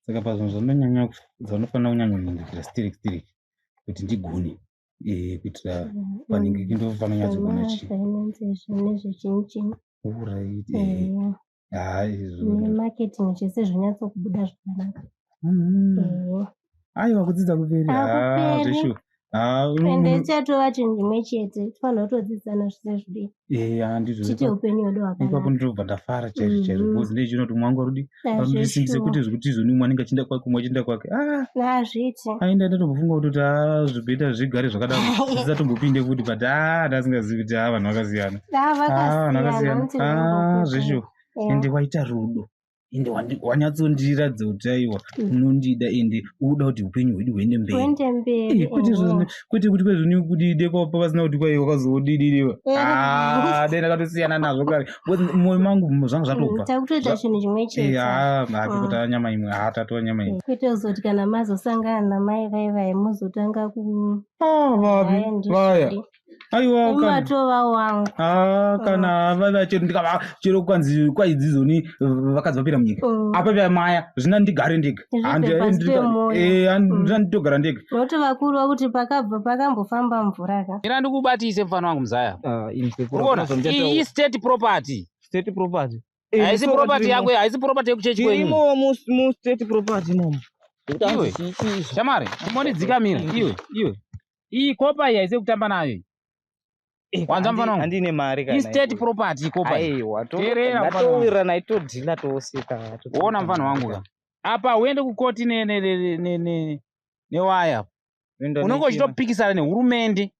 Saka pazvinhu zvandonyanya zvanofanira kunyanya kuningirira strict strict kuti ndigone Eh, kuitira panenge ndo panonyatsogona chi Finance nezvechinyi Alright, eh. Ah, izvo nemarketing zvese zvonyatsokubuda zvakanaka. Aiwa, kudzidza kuperi. Hakuperi. Zveshuwa. Ah, Ende ichatova chinhu chimwe chete, tifanira kutodzidzisana zvese zvidii Eh, ah, ndizvo. tiite upenyu hwedu Ipapo hwakanaka. ndinobva ndafara chaizvo chaizvo because ndeichiona kuti mwangu arudi arundisimbise Zveshuwa. kuti zvekuti izvoni umwe anenge achienda kwake umwe achienda kwake. Ah, Hazviiti. aenda ndatombofunga kutoti ah, zvibheta zvigare zvakadaro zvisatombopinde futi, but ah, ndasingazivi kuti ah, vanhu vakasiyana. Ah, Ah, vanhu vakasiyana, vakasiyana. hanzi Ah, ndinokuti. zveshuwa. Ende waita rudo, ende wanyatsondiratidza kuti aiwa, unondida ende unoda kuti upenyu hwedu huende mberi. Huende mberi. Eh, kwete kwete kuti kwezvoni kudide kwapa pasina kuti kwai wakazodidiriwa. Ah, dai ndakatosiyana nazvo kare. Because mumwoyo mangu zvanga zvatobva. Takutoita chinhu chimwe chete. Eh, ah, tikuta nyama imwe. Ah, tatova nyama imwe. Kwete kuzoti kana mazosangana namai vai vai mozotanga ku Ah, vapi Haya, ndizvo. vaya. Aiwa, kana Umatova wangu. Ah, kana vava chero ndikava chero kwanzi kwaidzizoni vakadzi vapinda munyika. Apa paya maya zvina ndigare ndega. Zvibve pasi pemoyo. Eh, ndina nditogara ndega. Nokuti vakuru vakuti pakabva pakambofamba mvura ka. Mira ndikubatise mufana wangu muzaya. Urikuona? Iyi state property. State property. Haisi property yako, haisi property yekuchechi kwenyu. Tirimo mu state property imomo. Iwe, shamari, umbondidzikamira. Iwe, iwe. Iyi kopa iyi haisi yekutamba nayo iyi. Wanzwa mufana wangu? Handine mari kana. Istate property ikopa iyi. Aiwa, Teerera mufana wangu. ndatowirirana itodhila tose ka. Ona mufana wangu ka. Apa uende kukoti ne ne ne ne ne newaya. Unoenda Unenge nechina. uchitopikisana nehurumende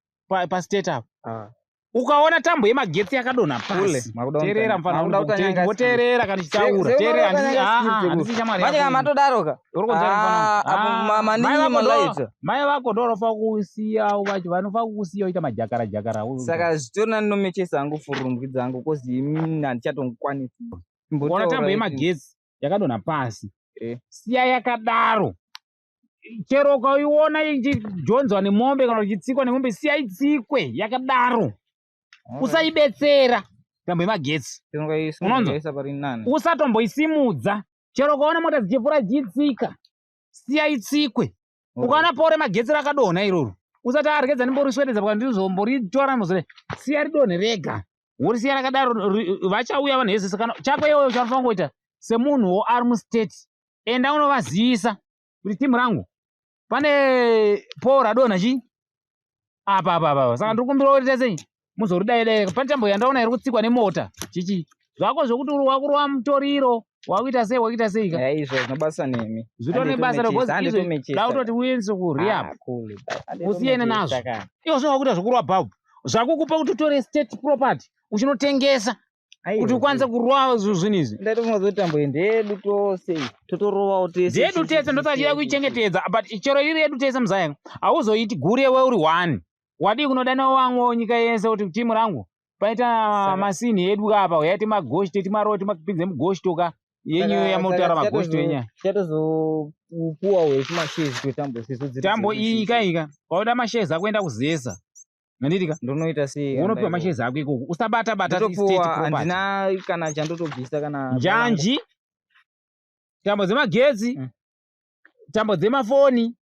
pa state apa. Ukaona tambo yemagetsi yakadonha Kule, pasi. makuda Teerera kutanya- mufana makuda wangu. kutanyanga Teerera kana ndichitaura. Teerera handisi ah, ah, handisi shamwari Manje yako kana ini. matodaroka. Uri kunzwa mufana Ah, wangu? apo Ah, mai maningi vako ndo- malaita. mai vako ndo vanofa kukusiya vacho vanofa kukusiya uita majakara jakara. Saka zvitori nani nomechesa hangu furumbwi dzangu kozi imini handichatongokwanisi. Ukaona tambo yemagetsi yakadonha pasi, siya yakadaro. Chero ukaiona ichijonzwa nemombe kana ichitsikwa nemombe, siya itsikwe yakadaro, usaibetsera tambo yemagetsi. Unonzwa? Unonzwa? Pari nani. Usatomboisimudza. Chero ukaona mota dzichipfuura dzichitsika, siya itsikwe. Ukaona poro remagetsi rakadonha iroro, usati aregedza ndimboriswededza pakati ndizomboritora ndozore, siya ridonhe rega, worisiya rakadaro. Vachauya vanhu vese. Kana chako iwewe chaunofanira kungoita semunhuwo ari mustate, enda unovazivisa kuti timu rangu pane poo radonha chi apa apa apa, saka ndiri kumbira kuti sei muzoridai dai pane tambo yandaona iri kutsikwa nemota chichi zvako zvokuti uri wakurova mutoriro, wakuita sei, wakuita sei ka. Izvo zvino basa nemi. Zvitori nebasa rekuti izvo da kutoti uendese kurehab, usiyane nazvo. Iwo zvino wakuita zvokurova bhabhu zvakukupa kuti utore state property uchinotengesa kuti ukwanise kurova zvinhu izvi. Ndatofunga kuti tambo iyi ndeyedu tose, totorovawo tese. Ndeyedu tese, ndosachida kuichengetedza. But chero iri yedu tese muzaya, hauzoiti guru yewe uri one. Wadii kunodana wamwe nyika yese kuti timu rangu paita masini edu apa, uyai timagoshto timarove timapinze mugoshto ka yenyu yamotaura magoshto enyaya. Tichatozopuwa wetumashezi twetambo sezvo dziri Tambo dzedu iyi isusu. ka ika kauda mashezi ako enda kuzesa, handiti ka? Ndonoita sei? Unopiwa mashezi ako ikoko, usabata bata state Ndotopuwa, property. handina kana chandotobvisa kana Njanji, tambo dzemagetsi, tambo dzemafoni,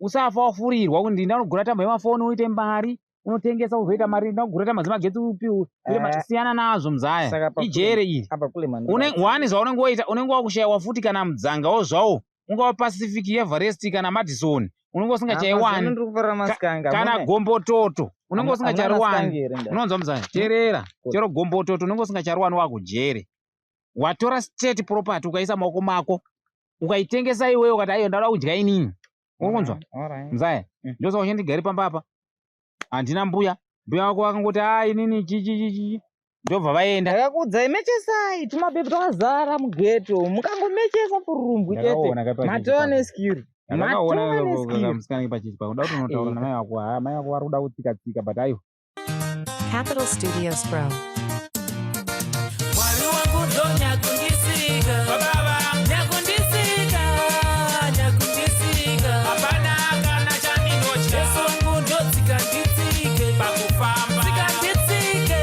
usafa wafurirwa kuti ndinogura tambo yemafoni uite mari, unotengesa uzoita mari, ndinogura tambo dzemagetsi upi uite mari. Eh. Siyana nazvo muzaya. Saka Ijere iri. Apa kule mani. One zvaunenge woita, unenge wakushaiwa futi kana mudzangawo zvawo, ungava Pacific, Everest kana Madison, unenge usingachaiwani. Ndiri kufarira masikanga. Kana gombototo unenge Hamuna usingachariwani. masikangi here nda? Unonzwa muzaya? Teerera. Chero gombototo unenge usingachariwani, wakujere watora state property ukaisa maoko mako ukaitengesa iwewe ukati aiyo ndauda kudya inini. Ukunzwa muzaya? Ndosaka uchindigari pamba apa, handina mbuya. Mbuya wako vakangoti a inini chichichichi, ndobva vaenda. Ndakakuudzai, mechesai tumabhebhi twakazara mugeto, mukangomechesa furumbwi chete Ndakaona kapachechi matova pako. neskill. Ndakaona Matova neskill. musikana pachechi pako, da kuti unotaura namai vako. Ha, mai vako vari kuda kutsika tsika, but aiwa. Capital Studios Pro. Mwari wangu ndonyakundisika, baba nyakundisika, nyakundisika, hapana kana chandinotya. Jesu wangu ndotsika nditsike pakufamba, tsika nditsike,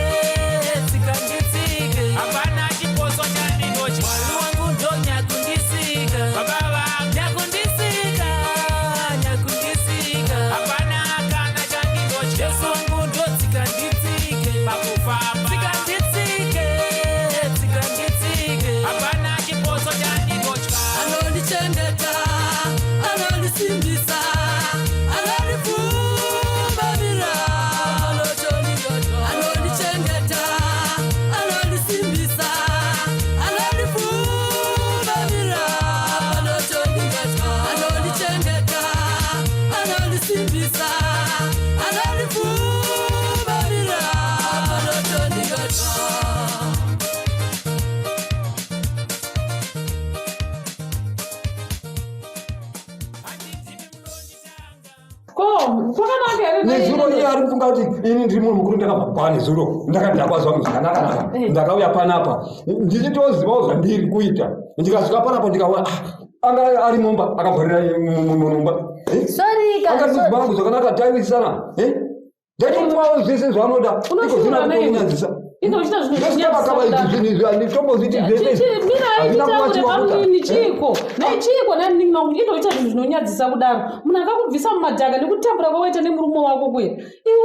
tsika nditsike, hapana chiposo chandinotya. Mwari wangu ndonyakundisika, baba nyakundisika, nyakundisika, hapana kana chandinotya. Anondisimbisa, anondipfumbamira, anondichengeta, anondisimbisa, anondipfumbamira, anondichengeta, anondisimbisa, anondipfumbamira. Ko kwakanaka here Nezuro iye ari kufunga kuti ini ndiri munhu mukuru, ndakabva kubva nezuro ndakadhakwa zvangu zvakanaka-naka. Ndakauya panapa ndichitozivawo zvandiri kuita. Ndikasvika panapa ndikaona ah, anga ari mumba akavharira mumba. Sorry, Akati vangu zvakanaka, taiwisana. Ndaitomupawo zvese zvaanoda, iko zvino Unoshura nei? akutondinyadzisa. Ino uchita zvinhu Ndosvikavakava izvi zvinhu izvi handitombozviti zvese izvi. Mirai Hazvina titaure kuvachiwa kuta. pamunini chiko nai chiko nai munin'ina wangu, ino uita zvinhu zvinonyadzisa kudaro. Munhu akakubvisa mumadhaka nekutambura kwawaita nemurume wako kuya, iwe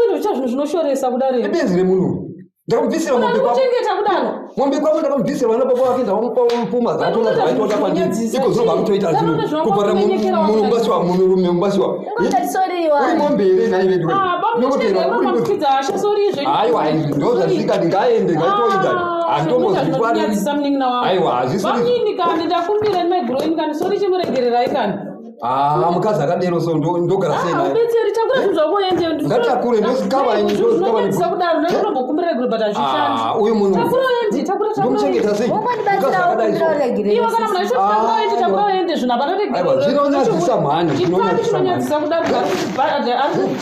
ino uita zvinhu zvinoshoresa kudaro here? Ibenzi remunhu. Ndakamubvisira Munhu mombe kwavo. anokuchengeta kudaro. Mombe kwavo ndakamubvisira, vana baba vake ndavamupa pfuma dzatona dzavaitoda kwandiri. Iko zvino vakutoita zvinhu kuvharira murumbasiwa, munhurume mumbasiwa. Ungoti sorry Uri mombe here nhai vedu? Ah, bamuchengeta hasha, sori izvo. Aiwa, izvi ndozvazvika, ndingaende ngaitoita. Handitombozvitwari. Zvinonyadzisa munin'ina wangu. Aiwa, hazvisiri. Bamunini kani, ndakumbira nemaiguru kani, sori, chimuregererai kani. Ah, mukadzi akadero so ndogara sei naye? Ubetseri, takura zvinhu zvako uende. Ngatakure, ndosikava ini, ndosikava Zvinonyadzisa kudaro, ndakutombokumbira regero but hazvishandi. Ah, uyu munhu. Takura uende, takura, takura. Ndomuchengeta sei? Wongondibatsirawo kumbira uregerero. Iwe kana munhu achiti takura uende, takura uende, zvinhu hapana regero. Aiwa, zvinonyadzisa mhani, Chipfambi zvinonyadzisa. chinonyadzisa kudaro,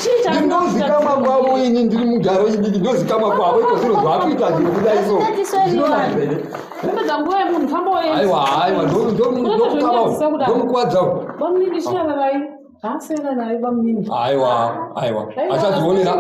chii chaari Ndinozikamwa kwavo, ini ndiri mugaro idiki, ndinozikamwa kwavo. Iko zviro zvaakuita zviro kudai so zvinonakidza here? Kupedza nguva yemunhu, famba uende. Aiwa, aiwa, ndomukwadzawo. Bamunini, chiyararai haasiyana naye bamunini. Aiwa, aiwa, achazvionera,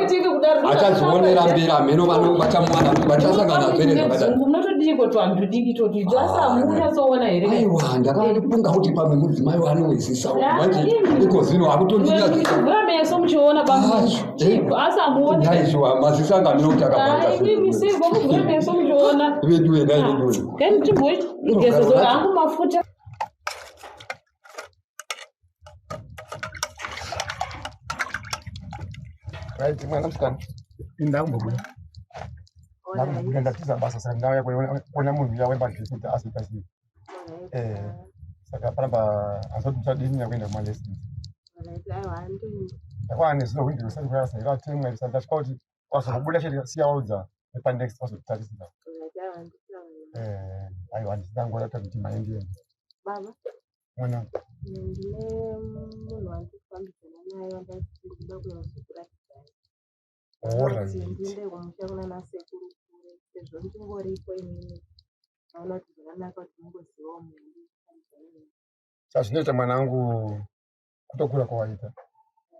achazvionera mberi amheno vachamuwana, vachasangana zvene zvakadai. Munotodiko twanhu tudiki toti asi hamunyatsoona here? Aiwa, ndakafunga kuti pamwe mudzimai waanowisisa manje, iko zvino akutondinyaza. Vhura meso muchiona bamunini, chiko asi hamuoni. Aiwa, maziso anga amene kuti akabvarika. Imimi sirwo muvhure meso muchiona. Veduwe, dai veduwe. Kani timboigeza zora hangu mafuta. Right, mwana musikana, ini ndakumbobuda, ndakumbobuda, ndatiza basa, saka ndauya kuona munhu uya wembadzi kuti azoita sei. Saka panapa hazoti muchadini nyakuenda kumalessons. Ndakwana nezuro hwindi usati kurasa iratemwa iri, saka ndatya kuti wazokubuda chete siyaudza nepanext wazotitarisira. Aiwa, handisina nguva yekuti kuti mhanye ndiende. Baba, Mwana. ndine munhu wandikufambidzana naye wandati ndikuda kuuya kuzokuratidzai. Kuti Alright. ndiende kumusha kunana sekuru kure, sezvo ndingoripo inini naona kuti zvakanaka kuti mungozivawo munhu wandikufambidzana naye. Chazvinoita mwanangu, kutokura kwawaita,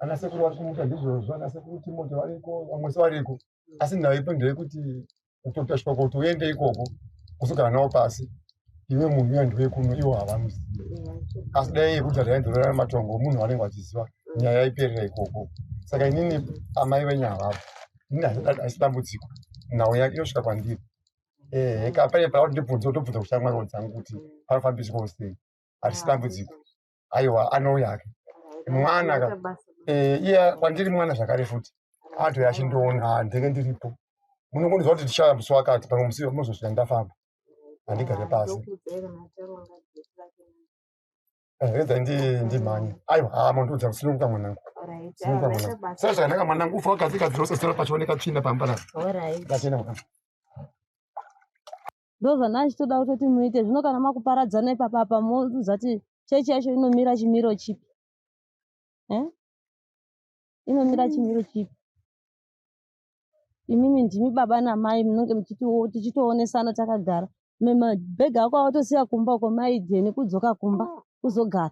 ana sekuru vari kumuta ndizvozvo, ana sekuru Timoti variko, vamwe se variko, asi nhau ipo ndeyekuti kutosvika kuti uende ikoko kuzogara navo pasi, iwe munhu uya ndiwe kuno, ivo havamuzivi. Asi dai yekuti raindorera matongo, munhu vanenge vachiziva, nyaya yaiperera ikoko. Saka inini amai venyu havapo, inini haisi dambudziko, nhau yake inosvika kwandiri. Ehe, kapane pakuti ndibvunze, ndobvunza kushamwari dzangu kuti panofambiswawo sei. Harisi dambudziko, aiwa, anouya hake mwana ka. Iye kwandiri mwana zvakare futi, atouya achindiona ndenge ndiripo. Munongonzwa kuti tichauya musi wakati, pamwe musi munozosvika ndafamba, handigare pasi. Ndokuudzai kana taronga date racho. Redzai ndimhanye. Aiwa, ha, mondiudza. Kusununguka mwanangu. Alright, Sununguka aiwa, mwanangu. maita basa. Saka zvakanaka mwanangu, ufa wakadzigadzira usasara pachioneka tsvina pamba panapa. Alright. Ndatenda mwanangu. Ndozvana achitoda kutoti muite zvino kana makuparadzana ipapa apa, moudza kuti chechi yacho inomira chimiro chipi, eh? Inomira chimiro chipi? Imimi ndimi baba namai, munenge tichitoonesana takagara. Mabhegi ako awatosiya kumba uko, mai Jeni, kudzoka kumba kuzogara.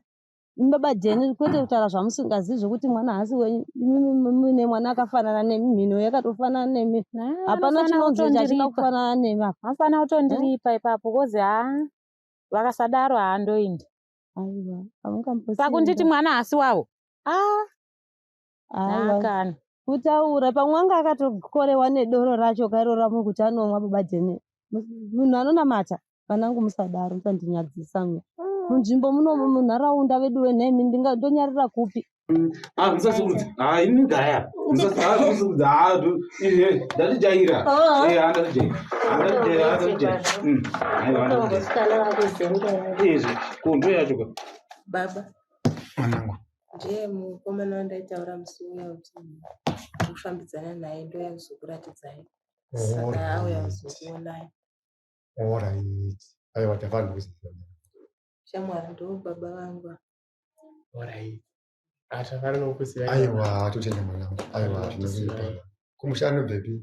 Imi baba Jeni, kwete kutaura zvamusingazivi zvokuti mwana haasi wenyu. Imimi muine mwana akafanana nemi, mhino yakatofanana nemi, hapana Anofanira chinonzi chachina kutondiripa. kufanana nemi apa. Anofanira kutondiripa ipapo kozi haa, vakasadaro haandoindi. Aiwa, hamungambozivi. Pakunditi mwana haasi wavo, a Aiwa. Hakana. Kutaura pamwe anga akatokorewa nedoro racho kairo ramuri kuti anomwa. Baba Jeni munhu anonamata. Vanangu, musadaro, musandinyadzisa mwe. Munzvimbo munomu munharaunda vedu venhemi ndonyarira kupi? Ah, musasurudza. Ah, ini gaya. Musasurudza. Ah, ndatijaira. Ah. Eh, ndatijaira. Ndatijaira, ndatijaira. Aiwa, ndatijaira. Izvi, ko ndo yacho ka. Baba. Mwanangu. Ndiye mukomana wandaitaura musi uya kuti ndikufambidzana naye ndouya kuzokuratidzai. Saka auya kuzokuonai. Alright. Aiwa tafara kuziva. Shamwari ndo baba vangu. Alright. Atafara nokuziva. Aiwa totenda mwanangu. Aiwa tinoziva. Kumusha anobvepi?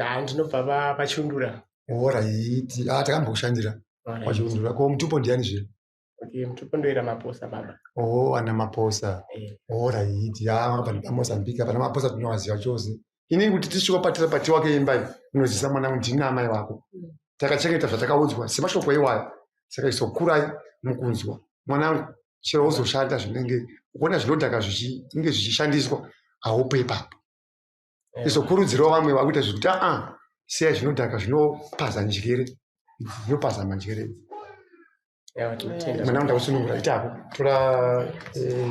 Ah, ndinobva paChiundura. Alright. Ah, takambokushandira. Alright. PaChiundura. Ko mutupo ndiani zve? Okay, mutupo ndoera Maposa baba. Oh, ana Maposa. Eh. Alright. Ah, makabva nepaMozambique pana Maposa tinowaziva chose. Inini kuti tisvika patira pati wake imba iyi, unozivisa mwanangu ndini amai vako. Takachengeta zvatakaudzwa semashoko iwayo. Saka izokurai mukunzwa. Mwanangu, chero uzoshanda zvinenge ukuona zvinodhaka zvichinge zvichishandiswa haupo ipapo. Izokurudzirawo vamwe vakuita zvekuti aa siyai zvinodhaka zvinopaza njere zvinopaza manjere. Aiwa, tinotenda. Mwanangu ndakusunungura itako tora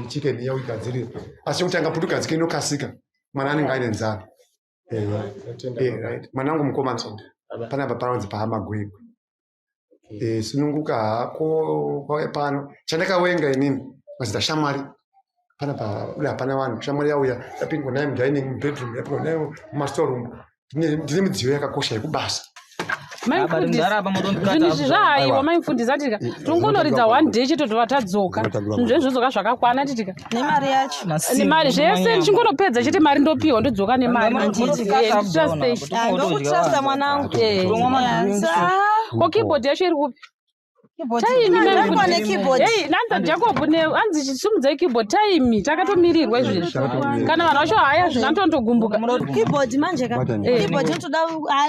chicken iya uigadzirire asi chekutanga putugadzike inokasika mwana anenge aine nzara. Right. Mwanangu mukomana panapa panonzi paamagwegwe. Sununguka hako kwauya pano chandakawenga inini mazita shamwari panapa uda hapana vanhu shamwari yauya yapindwa naye mudining mubedroom yapindwa naye mumastoreroom ndine midziyo yakakosha yekubasa. Mai Mfundisi, zvinhu izvi zvahaiwa mai Mfundisi atika tingonoridza one day chete tova tadzoka zvinhu zvezvi zvodzoka zvakakwana titika Nemari yacho. Nemari zvese ndichingonopedza chete mari ndopiwa ndodzoka nemari. Ah, ndokutrusta mwanangu. Ko keyboard yacho iri kupi? Keyboard. Taimi, mai Ndakwa Mfundisi. nekeyboard. Hey, nanza Jacob ne anzi chisimudzai keyboard taimi takatomirirwa izvezvi kana vanhu vacho haya zvino anotondogumbuka. Keyboard manje ka. Eh. Keyboard inotoda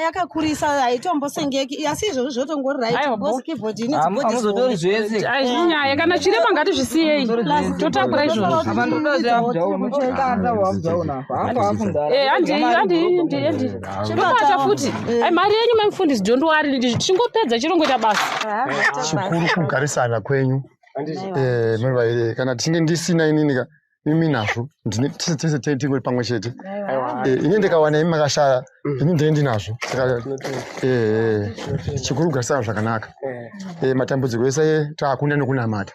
yakakurisa haitombosengeki asi izvozvo zvotongori right Aiwa, because bo. keyboard ine board Amuzotori zvese. Ai, zvinyaya kana chirema ngatizvisiyei totakura izvozvo. Eh, handi handi handi handi ndobata futi ai mari yenyu mai Mufundisi don't worry ndichingopedza chirongoita basa. Chikuru kugarisana kwenyu. Muri vairi kana tichinge ndisina inini ka imi nazvo ndine tese tese tingori pamwe chete. Ini ndikawana imi makashaya ini ndee ndinazvo saka chikuru kugarisana zvakanaka. Matambudziko ese taakunda nekunamata.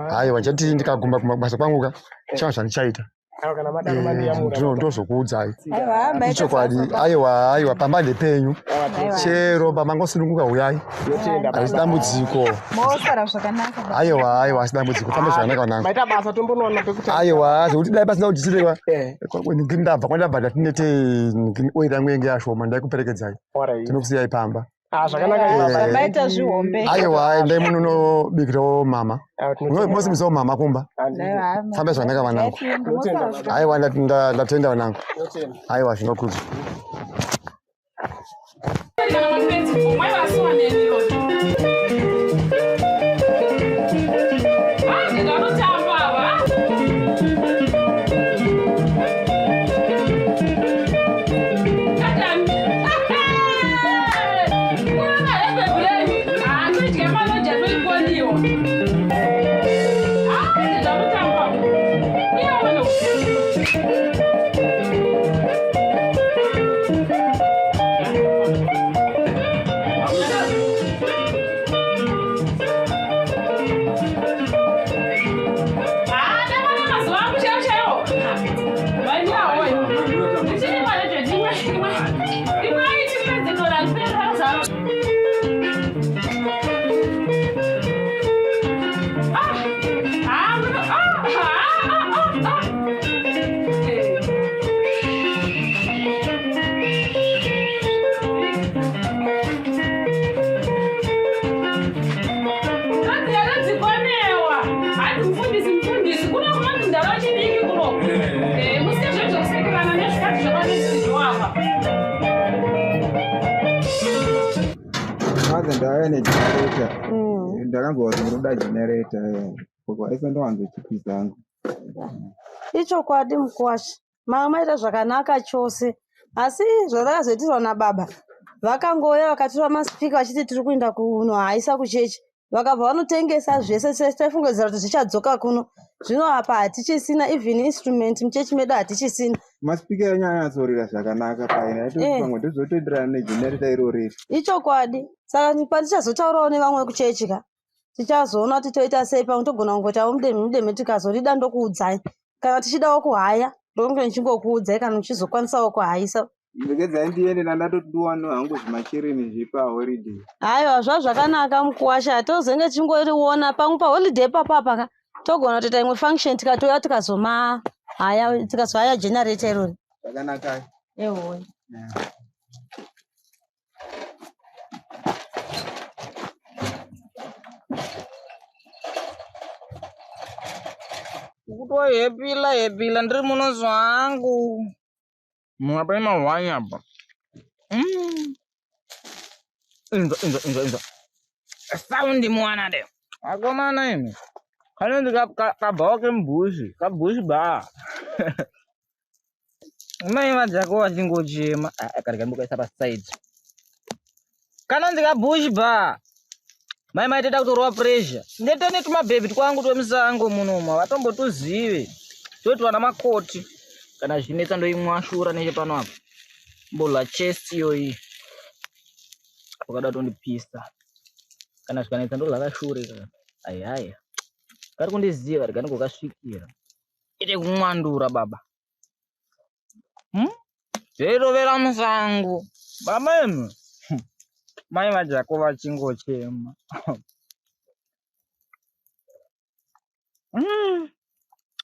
Aiwa ndichati ndikaguma kumabasa kwangu ka chava zvandichaita. Aiwa, kana madaro mandiyamura. Ndozokuudzai. Aiwa, maita Ichokwadi basa. aiwa aiwa pamba ndepenyu. Aiwa. Chero pamangosununguka uyai. Harisi dambudziko. Mosara zvakanaka. baba. Aiwa aiwa asi dambudziko fambe zvakanaka vanangu. Maita basa tombonoona pekuti. Aiwa zvekuti dai pasina kuchitirwa ndabva kwandabva ndatinete oiri yangu yenge yashoma ndaikuperekedzai. Tinokusiyai pamba. Ah, zvakanaka baba. Maita zvihombe. Aiwa endai munonobikirawo mama. Mosimusawo mama kumba. Fambe zvakanaka vanangu. Aiwa ndatenda vanangu. Aiwa zvinokudzwa. Kana mapenzi pfungwa ivasuwa neni iyoyo. Ah, ndinga vanotamba ava. Tatani. Kurova hembe bhureni. Ah, toidya maloja toikoniwa. Ah, ndinga vanotamba. Uye uno. Ah, ndakona mazuva angu chaiwo chaiwo. Vaindiawoyo. Ndichiri mwana chete, imwe imwe. Imwe aiti pedze dora ripere rakazara. Ah, ah, ah, ah, ah, ah. Eh. Kanzi yakadzikonewa. Hanzi mufundisi mufundisi kuno kumanzi ndaro chidiki kuno. Eh, musite zvezvo zvekusekerana nezvikadzi zvakadisidzwa apa. Kwanza ndauya negenerator. Ndakanzwa kuti ndinoda generator. Kwaisa ndowanzochipisa hangu. Ichokwadi mukwasha. Mama maita zvakanaka chose. Asi zvavakazoitirwa nababa vakangouya vakatora masipika vachiti tiri kuenda kunohaisa kuchechi. Vakabva vanotengesa zvese sese taifungidzira kuti zvichadzoka kuno. Zvino apa hatichisina even instrument muchechi medu hatichisina. Masipika enyu anyatsorira zvakanaka paina aitoti pamwe tozotoenderana negenerator irori. Ichokwadi. Saka pandichazotaurawo nevamwe kuchechi ka, tichazoona kuti toita sei. Pamwe togona kungoitawo mudemhe mudemhe, tikazorida ndokuudzai. Kana tichidawo kuhaya ndonge ndichingokuudzai kana muchizokwanisawo kuhayisa. Regedzai ndiende, ndandatodiwa hangu zvimachereni zvepaholiday. Haiwa, zvazvakanaka mukuwasha, tozenge tichingoriona pamwe paholiday papapa ka, togona kutoita imwe function tikatouya tikazoma haya, tikazohaya generator irori. Zvakanaka. Ehoyi. Kutohepila hepila ndiri muno zvangu. Mapa mahwani apa. Inzwa inzwa inzwa inzwa. Sound mwana de. Akomana imi. Kanonzi kabhawa kemubhushi, kabhushi bar. Mai vadzako vachingochema. Ah, karega ndimbokaisa paside. Kanonzi kabhushi bar. Mai mai toda kutorova pressure. Ndete netumabhebhi twangu twemusango munomu avatombotuzive. Toti vana makoti. Kana zvichinetsa ndoimwashura nechepano apa. Mbola chest iyoyi. Wakada tondipisa. Kana zvikanetsa ndolala shure kana. Ayaya. Kari kundiziva rega ndingokasvikira. Ite kumwandura baba. Zveirovera musango. Baba imi. Mai vajako vachingochema.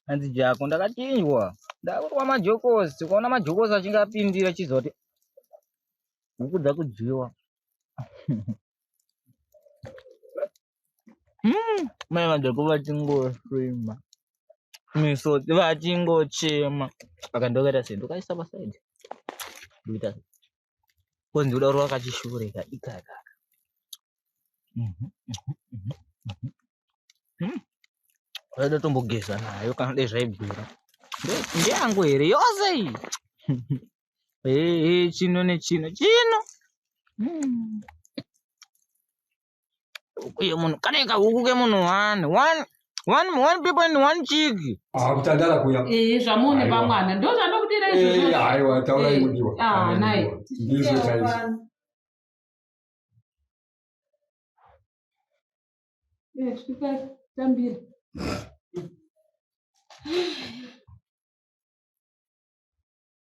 Hanzi Jako ndakachinjwa. Ndakurwa majokosi. Ukaona majokosi achinge apindira chizoti huku dzakudyiwa. Mai vajako vachingosvima. Misodzi vachingochema. Aka ndokaita sei? Ndokaisa pasaidi. Ndoita konzi kuda kurova kachishure ka ikaka. Vaida tombogeza nayo kana dai zvaibvira. Ndeyangu here yose iyi? Hey, chino nechino chino. Huku yemunhu kana ikahuku kemunhu one one one one people in one chick. Ah, kutandara kuya. Zvamune Aiwa. pamwana ndo zvandokudira izvozvo. Aiwa, taurai mudiwa. Ah, nai. Ndizvo chaizvo. Svikai, tambira.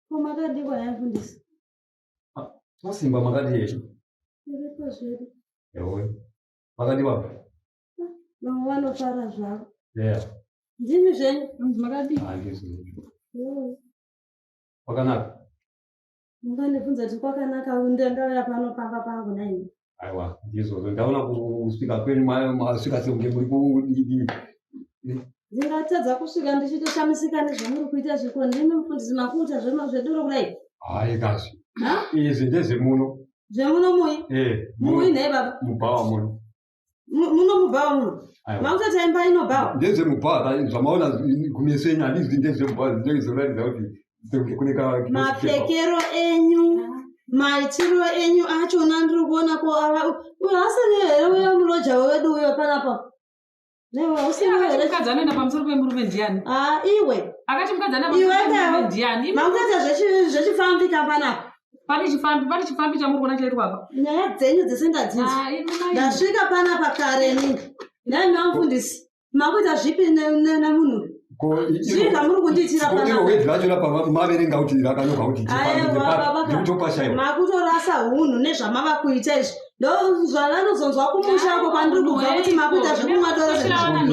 Ko makadikwa nhai mufundisi? Masimba makadi yesho. Tiripo zvedu. Ewe. Makadi baba. Vamwe vanofara zvavo. Yeah. Ndimi zvenyu? Makadii? Ah, ndizvo. Yoo. Kwakanaka. Mungandibvunza kuti kwakanaka ndangauya pano pamba pangu naini. Aiwa, ndizvozvo. Ndaona kusvika kwenyu masvika sekunge muri kudidi. Ndingatadza kusvika ndichitoshamisika nezvamuri kuita zviko ndimi mufundisi makuita zvedoro kudai. Hayi kazvi. Ha? Izvi ndezvemuno. Zvemuno mui? Mui nhai baba. Mubhawa muno. Muno mubhawa muno. Aiwa. Makutoti imba inobhawa. Ndezvemubhawa zvamaona kumeso enyu handizvi ndezvemubhawa zvinenge zvinoratidza kuti sekunge kune ka Mapfekero enyu, maitiro enyu achona ndiri kuona ko ava uyo asiri here uyo muloja wedu uyo panapa. Newe usiri Akati here? mukadzi anoenda pamusoro pemurume ndiani? Ah, iwe. Akati mukadzi anoenda Iwe pamusoro pemurume kawo. ndiani? Makutoita zvechifambi panapa. Pane chifambi chamuri kuona chaitwa apa. Nyaya dzenyu dzese ndadzinzwa. Ah, imi mai. Ndasvika panapa kare nini. Nhai mamufundisi, makuita zvipi nemunhu? Zvii zvamuri kundiitira Iro panapa? wedhi racho rapa maverenga kuti rakanyorwa kuti Aiwa, baba ka. ndikutopashaiwa. Makutorasa hunhu nezvamava kuita izvi. Ndo zvandanozonzwa kumusha uko kwandiri kubva kuti makuita zvekumwa doro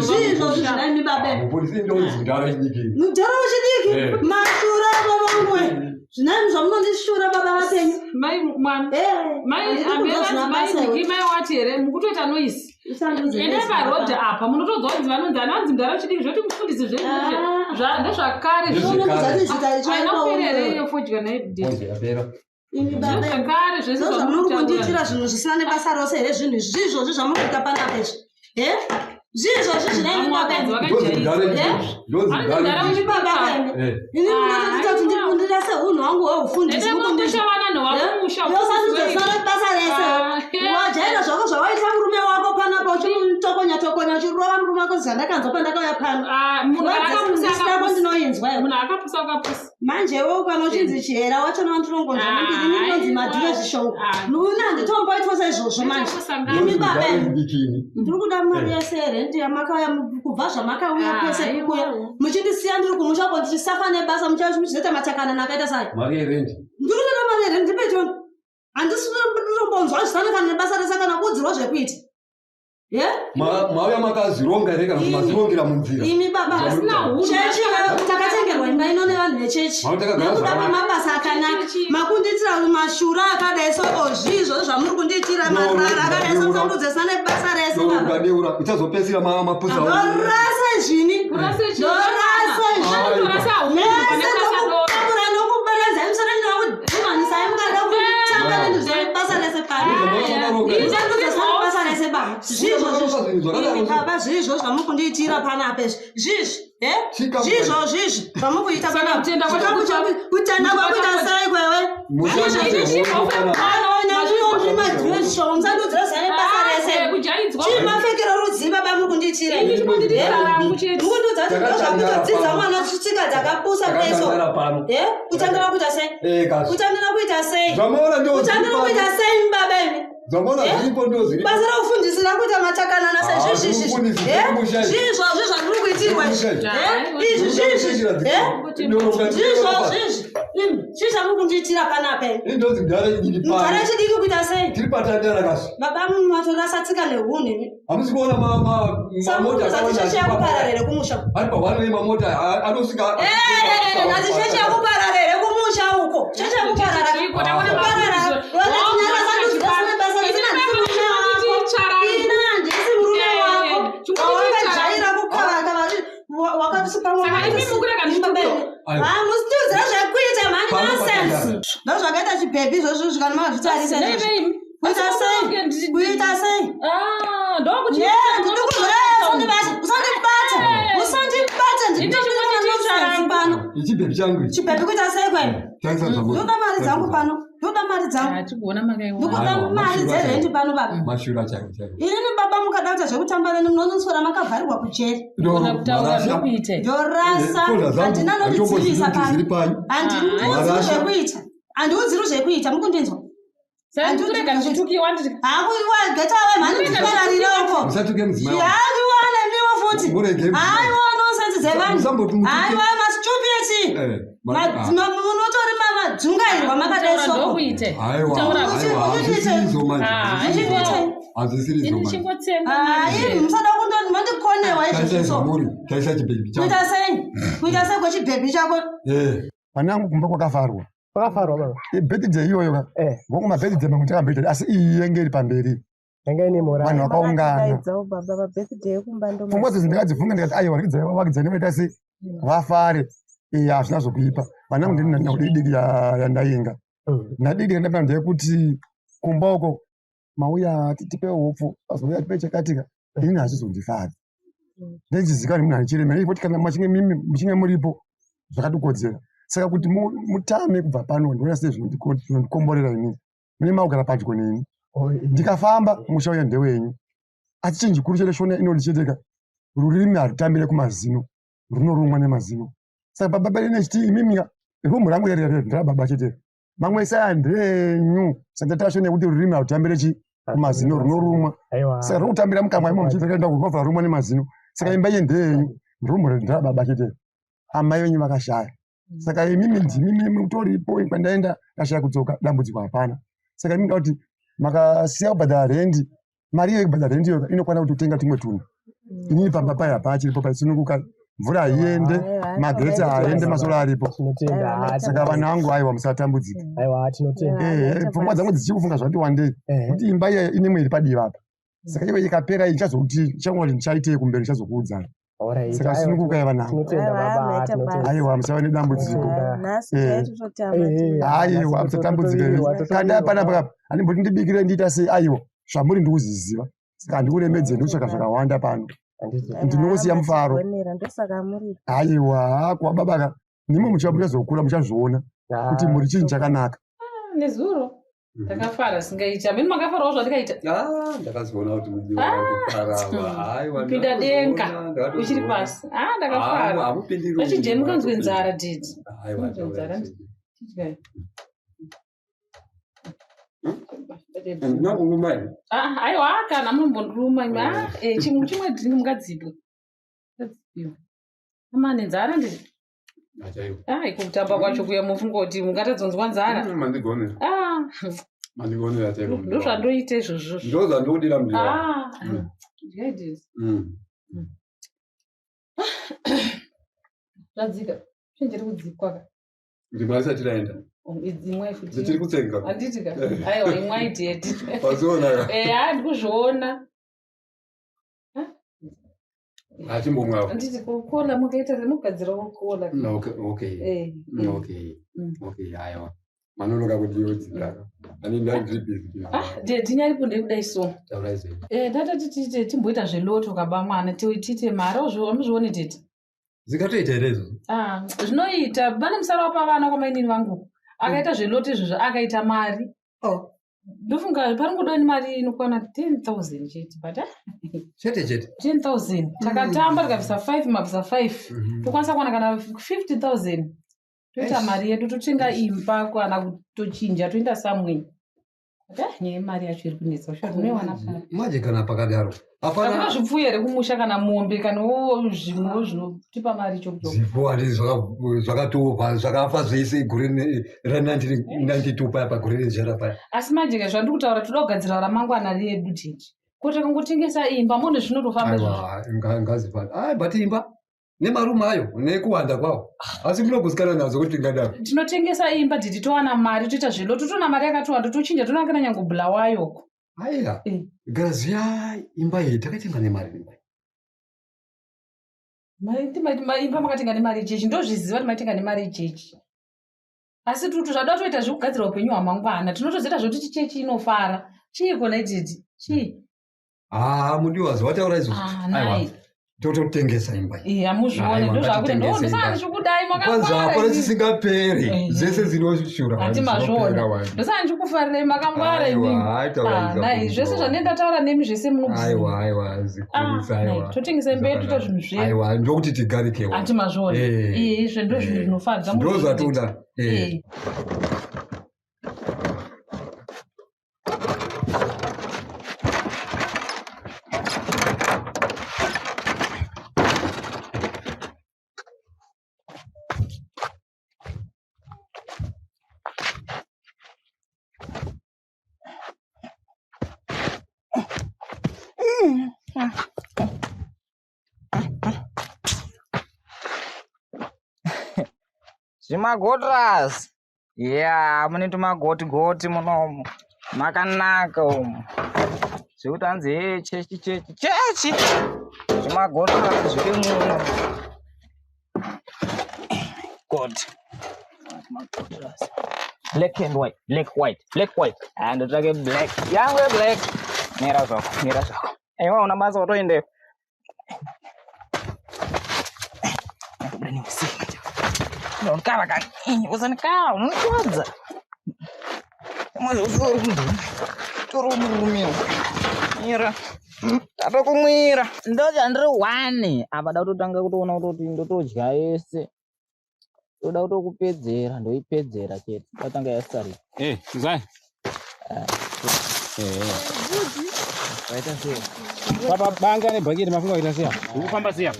zvii izvozvi zvinaimi babe. Mufundisi ndonzi mudhara wechidiki. Mudhara wechidiki mashura baba vangu zvinaimi zvamunondishura baba vapenyu. Mai mwana. Mai handidi kunzwa ambe zvina vanzi mai basa iwe. Ndiki mai wati here mukutoita noise. Usandudze Endai noise parodhi baba. apa munotonzwa kunzi vanonzi ani vanzi mudhara wechidiki zvoti mufundisi Ah. ndezvakare. Ndezvekare. Haina kupera here iyo fodya nayo Mozi yapera. Imi baba Zvekare zvese Ndo zvamuri kundiitira zvamurikutaura. zvinhu zvisina nebasa rose here zvinhu izvi zviizvozvi zvamuri kuita panapa izvi he zviizvozvi zvinaimi Vamwe baba vakadzi Ndonzi mudhara wechidiki. Ndonzi mudhara Imi wechidiki. baba ini munototita kuti ndikundirase unhu hwangu hweufundisi Ende makusha vananhu vakumusha, yosandudza zvisina nebasa rese Ah, wajaira zvako zvawaita murume wako panapa uchimutora Kana uchirova murume wako zvandakanzwa pandakauya pano. Munhu akapusa Ndisina akapusa. ndinoinzwa iwe. Munhu akapusa akapusa. Manje iwewe kana uchinzi chihera wachona wandirongonzwa Ah, ndini ndinonzi aiwa. madhuve zvishongo. Nuna handitomboitwa saizvozvo manje. Imi baba imi. Dikini. Ndiri kuda mari yese yerendi yamakauya kubva zvamakauya Ah, pese kukuya. Muchindisiya ndiri kumusha uko ndichisafa nebasa muchizoita matakanana akaita sai. Mari yerendi. Ndiri kuda mari yerendi ndipe choni. Handisi kutombonzwa zvisana kana nebasa rese kana kuudzirwa zvekuita. Ye? Mauya makazironga here kana kuti mazirongera munzira? Imi baba Zvamuri kutaura. chechi takatengerwa imba ino nevanhu vechechi Mauti takagara nekuda zvakanaka. kwemabasa akanaka makundiitira mashura akadai so ozvizvo zvamuri kundiitira marara akadai so musandudzesa nebasa rese Doro baba ukadeura uchazopedzisira mapusa. ndorasa izvini Kurasa izvini. ndorasa Kurasa hunhu, mese kurasa doro. ndokupapura ndokuberedza imusoro ndinokudhumanisai mukada kutamba nebasa rese pano musandudzesa nebasa rese baba zvizvo zvizvo baba zvizvo zvamukundiitira panapa izvi zvizvi e zvizvo zvizvi zvamukuita Saka panapa kutenda kwacho Chikamu kutenda kwakuita sei kwewe musandudzira basa Ah, kujaidzwa. rese chimapfekero rudzii baba muri kundiitira Ini chikundiitira rangu chete. mukundiudza kuti ndozvakutodzidza mwana tsika dzakapusa kudeso Takatandara pano. e kutandira kuita sei Eh, kazi. kutandira kuita sei Zvamaona ndo kutandira zviripo. kuita sei baba imi Zvamaona Eh? zviripo ndo zviripo. basa rekufundisira kuita matakanana Ah, sezvizvizvi kufundisa, kufundisa. zvizvozvi zvandiri kuitirwa izvi Eh? Izvi zvizvi Eh? Zvizvo zvizvi Imi, zvii zvamuri kundiitira panapa imi Indozi mudhara chidiki mudhara pano. chidiki kuita sei Tiri patandara kazi. baba matorasa tsika nehunhu imi Hamusi kuona mamota samukuza chechi yakuparara here kumusha Ari pahwani wemamota anosvika. nhasi chechi yakuparara here kumusha uko chechi yakuparara Chiko, taona kuparara makurudzo. vanatinyarasanduzidasine basa Ini risina handisi murume wako tsvarani. ina handisi murume Eh, wako chingonditi wawakajaira kukavakava Saka imi mukurega ndichitukiwa. Aiwa. musitiudzira zvekuita mhani Pano nonsense patandara. ndozvakaita chibhebhi izvozvo zvikanimazvitarisa Nei, nei. kuita sei kuita sei Ah, ndokuti. usandibata usandibata usandibata ndinoononsense pano Ichibhebhi changu ichi. chibhebhi kuita sei kwene Tangisa zvamuri. ndoda mari dzangu pano ndoda mari dzangu Tikuona makaiwa. ndikuda Aiwa, mari mashura dzerendi chaiwo. pano baba Mashura chaiwo chaiwo. inini baba mukada kuita zvekutamba neni munonoswera makavharirwa kujeri Doro, Kutaura marasha. ndokuite. ndorasa Eh, konda zangu, handina handitombozivi nondidzivisa kuti zviri pano pai. handiudziri Marasha. zvekuita handiudziri zvekuita mukundinzwa Saka ndikurega ndichitukiwa nditi. hakuiwa getawe mhani ndipararire uko Musatuke mudzimai wangu. haiwa nemiwo futi Murege mudzimai. haiwa nonsense dzevanhu Musamboti mutuke. haiwa mastupiti Eh, munotori madzungairwa makadai soko Ndokuite. Aiwa, Kutaura aiwa, hazvisirizo manje. Ah, Hazvisirizo Ini manje. chingotsenga. imi musada kundondikonewa Taisai izvozvo zvamuri, taisai chibhebhi changu. kuita sei kuita sei kwechibhebhi chako Eh. Panangu kumba kwakavharwa. Kwakavharwa baba. Birthday iyoyo ka. Ngongu mabirthday mamwe takamboita asi iyi yenge iri pamberi. Yanga ine morale. Vanhu vakaungana. Makadaidzawo baba pabirthday yekumba ndo Pfungwa dzidzi ndakadzifunga ndikati aiwa regai vavakidzani vaita sei vafare. Iya hazvina zvokuipa. Vanangu ndini ndadidi yandainga. Ndadidi yandapinda ndeyekuti kumba uko mauya tipe hupfu azouya tipe chakatika inini hazvizondifadzi. Ndechizikana munhu ane chiremera kuti kana machinge mimi muchinge muripo zvakatikodzera. Saka kuti mutame kubva pano ndinoona sei zvinondikomborera inini. Mune makugara padyo neni. Ndikafamba musha uya ndewenyu. Asi chinhu chikuru chete shona inondicheteka rurimi harutambire kumazino runorumwa nemazino. Saka baba baba nechiti imimi ka rumu rangu rere nderababa chete. Mamwe ese aya nderenyu. Saka tata shona yekuti rurimi harutambire chi kumazino runorumwa. Aiwa. Saka rokutambira mukamwa imomo muchiti rakaenda kurwabva rarumwa nemazino. Saka imba iye ndeyenyu rumu nderababa chete. Amai venyu vakashaya. Saka imimi ndimi mutoripo kwandaenda ndashaya kudzoka dambudziko hapana. Saka imi ndoda kuti makasiya kubhadhara rendi mari iyo yekubhadhara rendi iyo inokwana kuti utenga tumwe tunhu. Inini pamba paya hapachiripo paisununguka mvura haiende magetsi haaende masoro aripo. Tinotenda. Saka vana vangu aiwa musatambudzika. Aiwa tinotenda. Eh, pfungwa dzangu dzichikufunga zvati wandei kuti imba iya ine mwiri padivi apa. Saka iwe ikapera iyi ndichazoti ndichangoona kuti ndichaitei kumberi ndichazokuudzai. Alright, Saka aiwa, sunungukai vanangu. Tinotenda baba. Tinotenda. Aiwa musava nedambudziko. nhasi Eh. taitototamba Aiwa musatambudzike. Kana panapa kapa handimboti ndibikire ndiita sei aiwa zvamuri ndikuziziva. Saka handikuremedzei ndikutsvaka zvakawanda pano. Ndinongosiya mufaro. gonera ndosaka muri Aiwa kuva baba ka ndimo muchazokura muchazviona kuti muri chinhu chakanaka. Nezuro. Ndakafara singaiti. Ameni makafarawo zvandikaita. Ah, ndakazoona kuti mudiwa wangu aiwa. Kupinda denga uchiri pasi. Ah, ndakafara. Hamupindiri. Vachijeni mukanzwe nzara didi. Aiwa, Munzwe nzara. Chidyai. Handina kuruma here? Ah, aiwa kana munombondiruma imi. Ah, eh, chimwe chimwe drink mungadzipwe. Mungadzipiwe. Ama nenzara ndiri. Achaiwa. Ah, iko kutamba kwacho kuya mufunga kuti mungatadzonzwa nzara. Mandigonera. Ah, Mandigonera chaiko. ndozvandoita izvozvo. Ndozvandodira mudiwa. Ah, dyai didi. Zvadzika. Chenjeri kudzikwa ka. Ndima isati raenda. Imwai futi. Dzichiri kutsenga. Handiti ka. Aiwa, imwai dedi. Waziona ka? Eh, ah, ndikuzviona. Achimbomwawo. Handiti kola mukaita mugadzirawo kola. Okay, okay. Eh. Okay. Okay, aiwa. Manonoka kundiyodzira. Ani ndandiri busy. Ah, dedi nyaripo ndekudai so. Taurai zvenyu. Eh, ndatati tiite timboita zveloto kaba mwana tiite mari amuzvione tete. Zingatoita here izvozvo? Ah, zvinoita pane musara wapa vana kwamainini vangu akaita zveloto izvozvo akaita mari. Ndofunga paringodani mari inokwana 10,000 chete but ah, Chete chete. 10,000 takatamba tikabvisa 5 mabvisa 5 tokwanisa kuwana kana 50,000 toita Eish. mari yedu totenga imba kana kutochinja toenda somewhere. But ah, nyaya yemari yacho iri kunetsa usha unoiwana pari. Manje kana pakadaro. Hakuna Hapana zvipfuyo here kumusha kana mombe kana wo zvimwewo zvinotipa mari chokuchoko. zvipo handiti zvakatofa zvakafa zvese gore ra1992 paya pagore rezhara paya. Asi manje ke zvandiri kutaura toda kugadzira ramangwana redu tete. Kuti takangotengesa imba mone zvinotofamba izvozvo. Aiwa, ngazifana. Ai, but imba nemarume ayo nekuwanda kwawo. Asi munogutsikana nazo kuti tingadaro. Tinotengesa imba titi towana mari toita zveloto toona mari yakatowanda tochinja toona kana nyange Bulawayo. Aiwa, gaziya imba iyi takaitenga nemari imba. Imba makatenga nemari yechechi ndozviziva kuti maitenga nemari yechechi. Asi tutu zvada toita zvekugadzira upenyu hwamangwana tinotozoita zvekuti chechi inofara. Chii kona ititi? Chii? Ah, mudiwa zvawataura izvozvo. Ah, Aiwa, nai. tototengesa imba iyi. Eh, hamuzvione Aiwa, ndozvakuti ngatitengese ndosaka imba. ndichikudai Kwanza makangwara hapana imi. chisingaperi. Zvese zvinoshura. Hati mazviona. Ndosaka ndichikufarirai makangwara Aiwa, imi. hai, taura Ah, izvo, nai mudiwa. zvese zvandendataura nemi zvese munobvuma. Aiwa, aiwa, zikurisa Ah, nai, aiwa. totengesa imba yedu toita zvinhu zvedu. Aiwa, ndokuti tigarikewo. Hati mazviona. Eh, Eh, izvo ndo zvinhu zvinofadza Ndo munhu. zvatoda. Eh. Eh. Zvimagotras. Ya, mune tumagoti goti munomu. Makanaka umu. Zvekuti hanzi hey, chechi chechi chechi. Zvimagotras zviri muno. God. Zvimagotras. Black and white, black white, black white. Ah, ndotsvake black. Yangu black. Mira zvako, mira zvako. Aiwa una basa utoendeyo. Ndobuda neusika. Unonikava kani. Usanikava, unonikwadza. Mwazi usori kunduna. Tori murume. Mira. Tatokumwira. Ndoti ndiri one. Apa da kutotanga kutoona kutoti ndotodya yese. Ndoda kutokupedzera, ndoipedzera chete. Ndatanga yasarira. Eh, Zai. Waita sei? Papa banga nebhaketi mafunga kuita sei? Uri kufamba sei apa?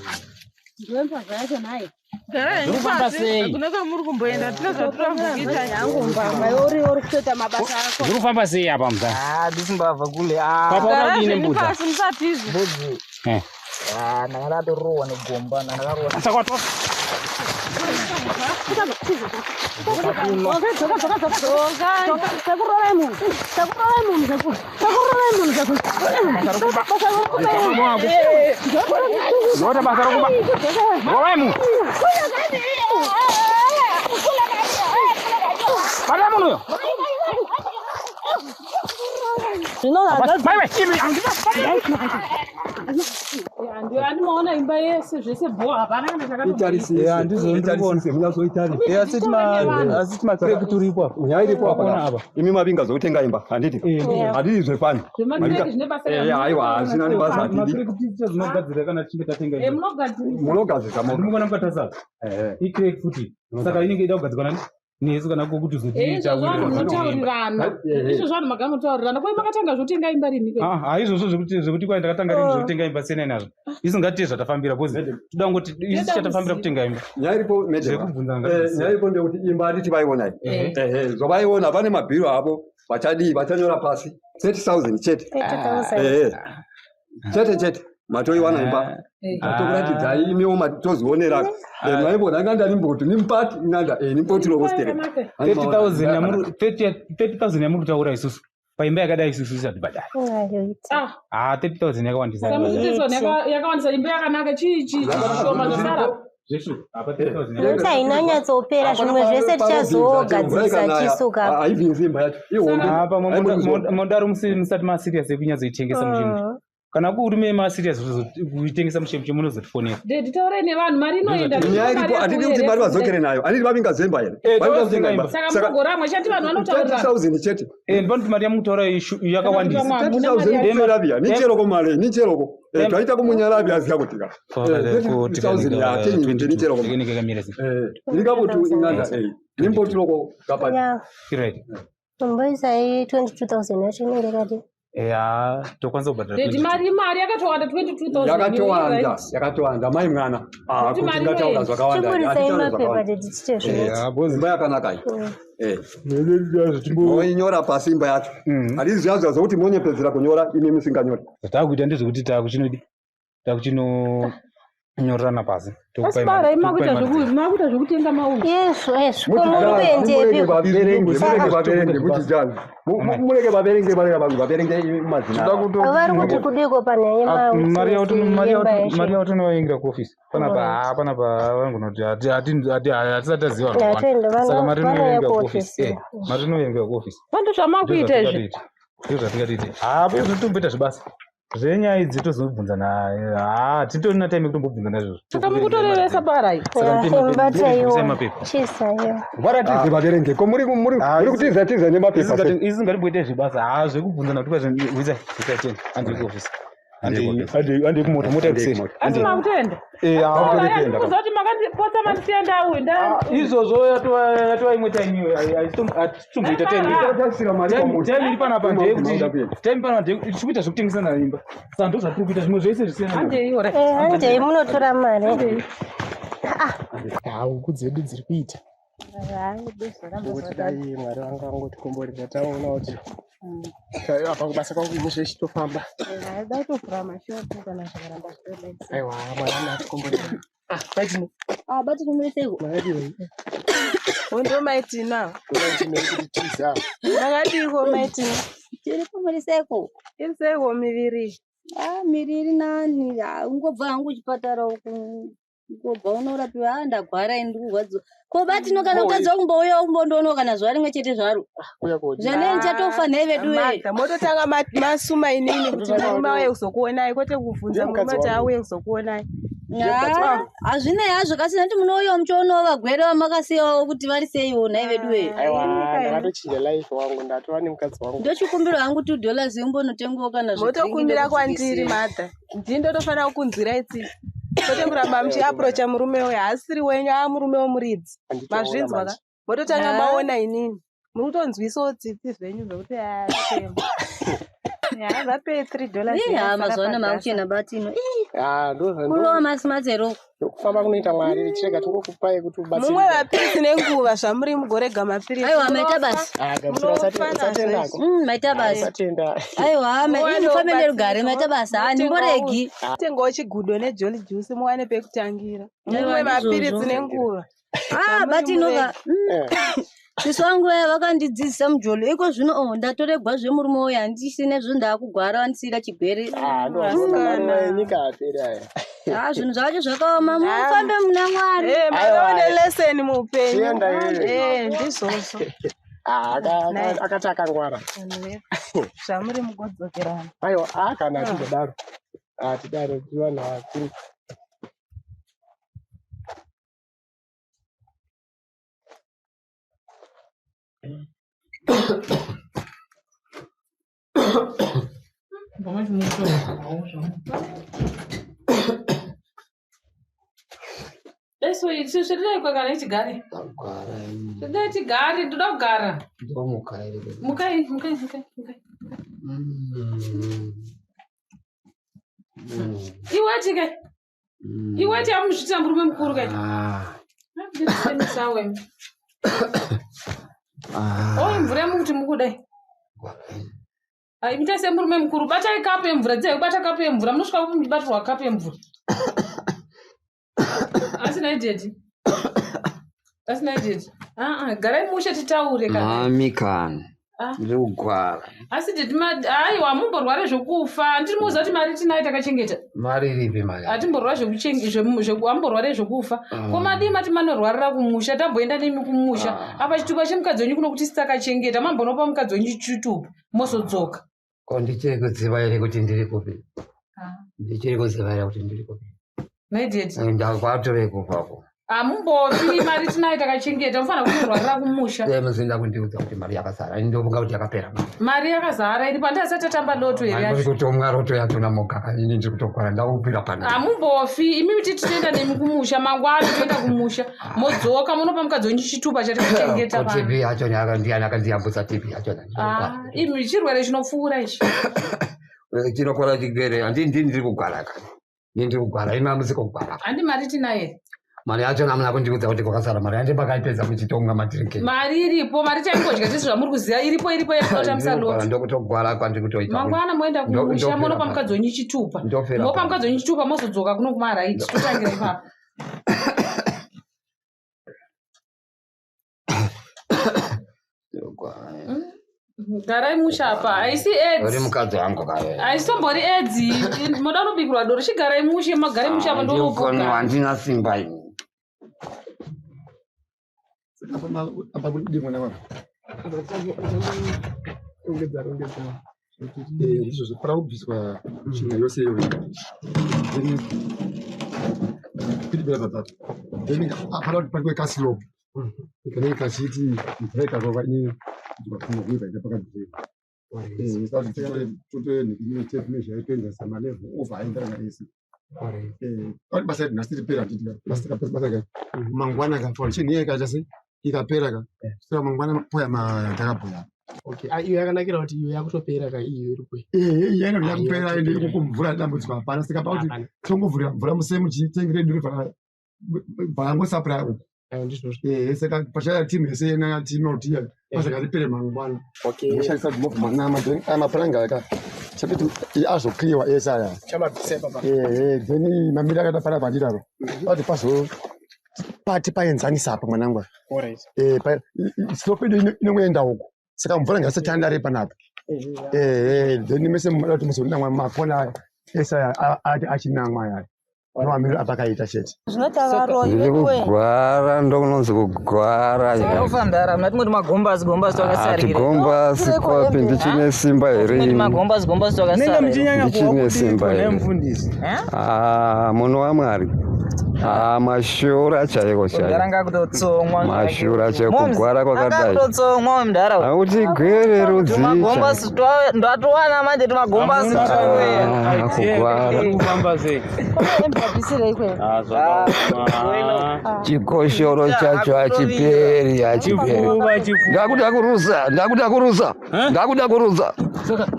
Ndombavha yacho naye. Garai Zviri kufamba pasi, sei? hakuna kwamuri kumboenda tine zvatiri Yangu mbavha uri uri kutoita mabasa ako. Zviri kufamba sei apa muzai? Ah, disi mbavha kule. Ah. Papa uda kudini mbudzi? pasi musatize. Mbudzi. Eh. Ah, ndanga ndatorohwa negomba, ndanga Saka wato Sekurovai munhu. Sekurovai munhu sekuru. Sekurovai munhu sekuru. Ndota basa rokuba. Rovai munhu. Bata munhu uyo. Zvino Bye bye. Imi, Andimaona imba yese zvese bho hapana kana chakatombouya. Eh, Asi timakreki turipo apa. Nyaya iripo apa Pakona ka. apa. Imi mavinga zokutenga imba handiti Eh. handiti zvefani Zvemakreki zvine basa Eh, aiwa hazvina nebasa hatidi Makreki tichazinogadzira kana tichinge tatenga Eh, munogadzirisa. munogadzirisa moga Ndimukona mukatarisa. Ikreki futi. Saka inenge ida kugadzirwa nani? Nesu kana kuti Eh, izvozvo vanhu munotaurirana. Izvozvo vanhu makamutaurirana. Kwai makatanga zvotenga imba rini kwai? Ah, izvozvo zvekuti kwai ndakatanga rini zvekutenga imba siyana nazvo. Isu ngatiye zvatafambira because toda kungoti isu chatafambira kutenga imba. Nyaya iripo Zvekubvunza Eh, nyaya iripo ndeyekuti imba handiti vaiona iyi Ehe. Ehe, zvavaiona vane mabhiro avo vachadii vachanyora pasi 30,000 chete 30,000. Ehe. chete chete matoiwana imba tokuratidzai imiwo matozionera maivona nganda nimboti nimpati nganda nimpoti lokostere 30,000 30,000 yamuri kutaura isusu paimba yakadai isusu isatibhadhari. Ah, Ah, 30,000 yakawandisa. saka mukuti yakawandisa imba yakanaka chii chii chishoma zvasara. Zveshu, apa 30,000 Nokuti haina nyatsopera zvimwe zvese tichazogadzirisa chisuka. haibvinzi imba yacho ihombe Apa modaro musati maserious ekunyatsoitengesa muchinhu. Kana kuri maserious kuitengesa mushe munozotifonera. Dedi taurai nevanhu mari inoenda. nyaya iripo hatidi kuti mari vadzokere nayo handiti vavinga zemba here Eh, Vavinga kutenga imba Saka mugoramwe chati vanhu vanotaurirana. 30,000 chete Eh, ndipano mari yamukutaura yakawandisa. 30,000 kuseravia nicheroko mari nicheroko twaita kumunyaravi aziya kuti ka 30,000 yatenyi nicheroko ndingakuti inganda nimboti loko kapati Yeah. Right. Tomboisai 22,000 yacho inenge yakati. Ya, tokwanisa kubhadhara. Dedi mari mari yakatowanda 22,000. yakatowanda yakatowanda mai mwana Ah, Kuti kuti mari ngataura inoenda. zvakawanda Chiburisai hatitaure mapepa zvakawanda. dedi tiite zvinoita. Imba yakanaka iyi moinyora pasi imba yacho handiti zviya zviya zvokuti monyepedzera kunyora imi musinganyori Zvatakuita ndezvekuti takuchinodi takuchinonyorerana pasi. Asi bara makuita zvekutenga mauyu. Yesvo yesvo. Ko muri kuendepi? murege vaverenge muchijani murege vaverenge varega vanhu vaverenge mazina Vari kuti kudiko panyaya Mari yemauyu. yautonovaingira kuofisi panapa haa panapa vangonoti hatisati taziva Ya, toenda, vanhu saka mari vanouya inoverengera kuofisi. kuofisi Eh, mari inoverengera kuofisi Vantu zvamakuita izvi. ndizvo zvatingatoite haa izvo tomboita zvebasa zvenyaya idzi tozobvunzana haa titorina time yekutombobvunzana izvozvo Saka mukutorevesa bara iyi. Saka Imbataiwo. mapepa Chisaiwo. varatidze vaverenge ko muri muri muri kutiza tiza nemapepa sei? isi ngatimboita zvebasa haa zvekubvunzana kuti kwazvo wisa teni handei kuofisi handei kumota mota yekuseri Asi makutoenda. Eh, haa, Kuza kuti makandipotsa mandisiya ndauyu nda. izvozvo yatova imwe time iyo hatitomboita time iri panapa ndeyekuti time panapa ndeyekuti tiri kuita zvekutengesana imba saka ndo zvatiri kuita zvimwe zvese zvisiyana Handei ora. Eh, handei munotora mari. Huku dzedu dziri kuita nekuti dai Mwari vanga vangotikomborera taona kuti apa kubasa kwangu ini zvechitofamba. Daitovhura mashopu kana zvakaramba zvidodai. Aiwa Mwari anotikomborera. Ah, maitino. Ah, bati kumuriseko. Makadii? Hondo maitina. Maitino kuti tiza. Makadiko maitina. Tiri kumuriseko. Iriseko miviri. Ah, miri iri nani. Ah, ungobva hangu kuchipatara uku. Ngobva unorapiwa. Ah, ndagwara ini ndikurwadziwa. Ko batino kana kutadza kumbouya kumbondoonawo kana zuva rimwe chete zvaro. Kuya kodi. Zvanei ndichatofa nhai vedu wee. Martha, mototanga masuma inini kuti murume auye kuzokuonai kwete kubvunza Ndiye murume mukadzi kuti wangu. auye kuzokuonai. Ah, hazvinei hazvo kasi nati munouyawo muchionawo vagwere vamakasiyawo kuti vari seiwo nhai vedu wee. Aiwa ndakatochinja life wangu ndatova nemukadzi wangu. Ndochikumbira hangu $2 imbonotengawo kana Motokumbira kwandiri Martha. Ndini ndotofanira kukunzwirai tsitsi. Kwete kuramba muchiaprocha murume uyu haasiri wenyu aa murume wemuridzi. Handitoona Mazvinzwa ka? manje. Mototanga Ah. maona inini. Muri kutonzwisawo tsitsi zvenyu zvekuti aya tema. Ya, vapei $3. Ii, ha mazuva ano makuchena batino. Ii, Ah, ndo kurova masimatsero. ndokufamba kunoita Mwari chirega tingokupai kuti ubatsirike. Mumwe mapirisi nenguva zvamuri mugorega mapirisi. Aiwa, maita basa. Ah, gamuchira usatendako. Maita basa. Usatenda. Aiwa, Muwane mufambe ubatsirike, nerugare, maita basa. Ah, ndimboregi. Tengawo chigudo nejolly juice muwane pekutangira. Aiwa, Mumwe mapirisi ndizvozvo. nenguva. Ah, batinoka. Sisi wangu vaya vakandidzidzisa mujolo. Iko zvino oh, ndatoregwa zvemurume uyu handisina zvo ndaakugwara vandisiira chigwere. Ah, ndo maruva enyika aperi aya. Ah, zvinhu zvacho zvakaoma. Mufambe muna Mwari. Eh, maivawo neleseni muupenyu. Chienda iwewe. Eh, ndizvozvo. Ah, akati akangwara. Zvamuri mugodzokerana. Aiwa, ah, kana achizodaro. Hatidaro tiri vanhu vakuru. Eso svedai kwakana ichigare. Svedai tigare, ndoda kugara. Ndomuka here? Mukai, mukai, mukai, mukai. Iweti ke. Iweti amuzvitira murume mukuru kai. Ndinosemesawe. Oi mvura yemukuti mukudai. Ai muita semurume mukuru, batai kapu yemvura, dzai kubata kapu yemvura, munosvika muchibatirwa kapu yemvura. Asina idhedhi. Asina idhedhi. Ah ah, garai mushe titaure kana. Mami kana. Ah. Ndiri kugwara. Asi dhedhi aiwa mumborware zvokufa. Ndiri muziva kuti mari tinayo takachengeta. Mari iripi mari? Hatimborwara zvekuamborware zvokufa. Ko madii mati manorwarira kumusha, tamboenda nemi kumusha. Apa chitupa chemukadzi wenyu kuno kuti takachengeta, mambonopa mukadzi wenyu chitupa, mozodzoka. Ko ndichiri kuziva here kuti ndiri kupi? Ndichiri kuziva here kuti ndiri kupi? Naidhedhi. Ndakwatove kupako. Hamumbofi mari tinayo takachengeta, mufanira kunorwarira kumusha. Dai muzinda kundiudza kuti mari yakazara. Ini ndofunga kuti yakapera. Mari yakazara iri pandasati tatamba loto here Mari yacho. kutomwa roto yacho namugaka. Ini ndiri kutogwara ndakupira pano. Hamumbofi imimi titi toenda nemi kumusha mangwana toenda kumusha modzoka munopa mukadzi wenyu chitupa chatakachengeta Ko pano. TB yacho ndiani akandiyambutsa TB yacho? Ah, imi chirwere chinopfuura ichi. Chinokora chigwere. Handii ndini ndiri kugwara kani. Ndini ndiri kugwara. Imi hamusi kugwara. Handi mari tinayo here? Mari yacho namuna kundiudza kuti kwakasara mari. Handi makaipedza muchitomwa madrinki. Mari iripo, mari taingodya tese zvamuri kuziva iripo iripo yetinotambisa loto. Ndokutogwara kwandiri kutoita. Mangwana moenda kumusha Ndofera monopa pano. mukadzi wenyu chitupa. Ndofera Mopa pano. mukadzi wenyu chitupa mozodzoka kuno kumaraiti totangira ipapo. Garai musha apa, haisi Uri AIDS. mukadzi wangu kare. Haisitombori AIDS. Moda kunobikirwa doro, chigarai mushe, magare mushe apa Ndikono ndonopuka. handina simba ini. Apa kudii mwana wangu? Rongedza rongedza. Ndizvozvo para kubviswa tsvina yose iyoyo. Then kwidibira patatu. Then apana kuti paitwe kaslope. Kanenge kachiti mvura ikarova ine ikaita pakadzika. Saka totore tape measure toenzanisa malevel over aenderana ese. Pari basa redu nhasi ripera handiti ka basa tikapedza basa ka mangwana ka foundation iya ikaita sei ikapera ka saka mangwana poya madhakabhoya. Okay, ah, iyo yakanakira kuti iyo yakutopera ka iyo iri kuyi. Iya ino yakupera ende ikoko mvura dambudziko hapana saka pakuti tongovhurira mvura musemu chitengi redu bvangosapura uku. Saka pachaya timu yese nana timu kuti basa ngaripere mangwana. Noshandisa mapuranga aka chapiti azokliwa ese aya. Chamabvisa ipapa. Then mamiri akaita pana pandidaro. Pati pazo pati paenzanisa apa mwanangu. Alright. Slope yedu inongoenda uku. Saka mvura ngasatandare panapa. Then mese munoda kuti muzonamwa makona aya ese aya achinamwa aya. Ndomamiriro apakaita chete. Zvinota varoyi Ndiri veduwe. kugwara ndokunonzi kugwara. Ufa mdara, muna timwe tumagombasi gombasi twakasarira. Tigombasi kwapi ndichine simba here Timwe ini? tumagombasi gombasi twakasarira. Ndichine simba here. mufundisi. Ah, munhu waMwari. Ah, mashura chaiko Mdara chaiko. ngakutotsomwa. Mashura chaiko kugwara kwakadai. Angakutotsomwa mdara. Akuti gwere rudzii Tumagombasi ndatowana manje tumagombasi Ah, kugwara. Kufamba sei? Mbabvisirei kwe. Chikoshoro chacho hachiperi, hachiperi. Ndakuda kurusa, ndakuda kurusa, ndakuda kurusa.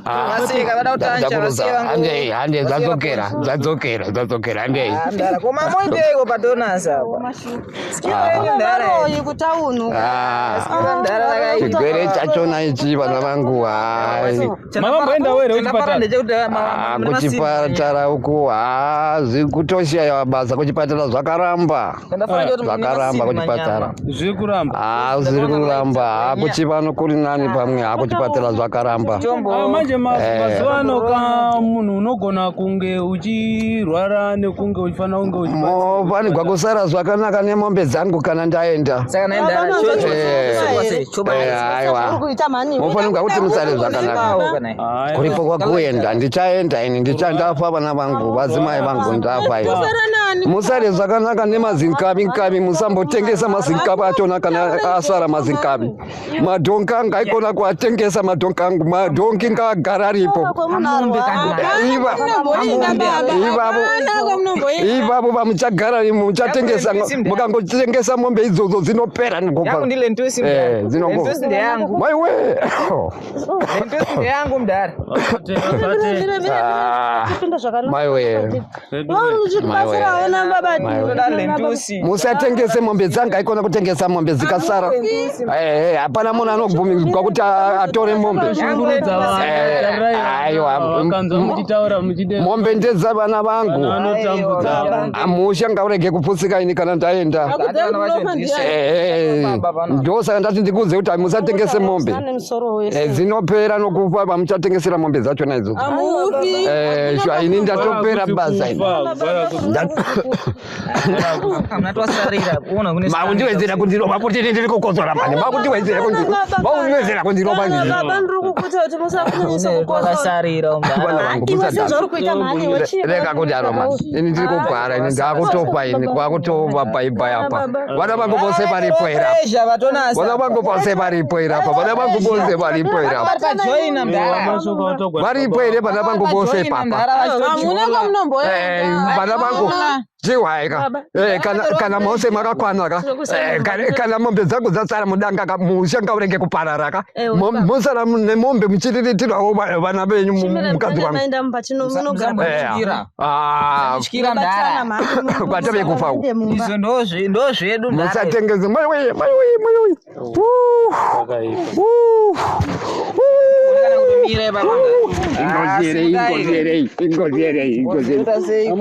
Ah, Vaseka, vada ndakuda kutanja, kurusa. vaseka vangu. Handei, handei, dzadzokera, dzadzokera, dzadzokera, handei. Mdara, koma moiteiko padonasi apa? Ah. Varoyi kutaunu. Ah, Mdara chigwere chachona ichi vana vangu hai. Makamboendawo here kuchipatara? Ah, kuchipatara uku hazi kutoshaya basa kuchipatara zvakaramba zvakaramba kuchipatara Zviri kuramba. Ah, zviri kuramba Ah, kuchivano kuri nani pamwe ha kuchipatara zvakaramba Ah, manje Eh. mazuva ano ka munhu unogona kunge uchirwara nekunge uchifanira kunge uchibatsirwa. Munofanirwa kusara zvakanaka nemombe dzangu kana ndaenda. Saka naye mdara, Aiwa. Munofanirwa kuti musare zvakanaka. Kuripo kwakuenda ndichaenda ini ndichandafa vana vangu vadzimai vangu ndafa ini. Musare zvakanaka nemazinkabi nkabi musambotengesa mazinkabi achona kana asara mazinkabi. Madhonki angu aikona kuatengesa madhonki angu madhonki ngaagara aripo. Ivavo vamuchagara muchatengesa mukangotengesa mombe idzodzo dzinopera nekufa. Yangu ndi lentusi mdara. Lentusi ndeyangu. Maiwe. Lentusi ndeyangu mdara. Maiwe. Musatengese mombe dzangu aikona kutengesa mombe dzikasara. Hapana munhu anobvumirwa kuti atore mombe. Aiwa. Mombe ndedzavana vangu. Musha ngaurege kuputsika ini kana ndaenda. Ndosaka ndati ndikuudze kuti musatengese mombe. Dzinopera nokufa vamuchatengesera mombe dzachona idzodzo. Shuwa ini ndatopera basa ini. Makundiwedzera kundirova kuti ndiri kukotsora mani. Makundiwedzera kundirova. Makundiwedzera kundirova ndini. Baba ndiri kukuta kuti musakunyanyisa kukosora. Vana vangu Iwe sezvauri kuita mhani iwe chii? Rega kudaro mani. Ini ndiri kugwara ini ndakutofa ini kwakutova baibai apa. Vana vangu vose varipo here apa. Pressure vatonasa. Vana vangu vose varipo here apa. Vana vangu vose varipo here apa. Vakajoina mdara. Varipo here vana vangu vose papa. Hamuna kwamunomboenda. Vana vangu chihwaika kana mose makakwana ka kana mombe dzangu dzasara mudanga ka musha ngaurege kuparara ka mosara nemombe muchiriritirawo vana venyu mukadzi wangu. Maenda mumba munogara. Kwatave kufa uku. Izvo ndozvedu mdara. Musatengese maiwe maiwe maiwe. Ingozi here ingozi here ingozi here ingozi here.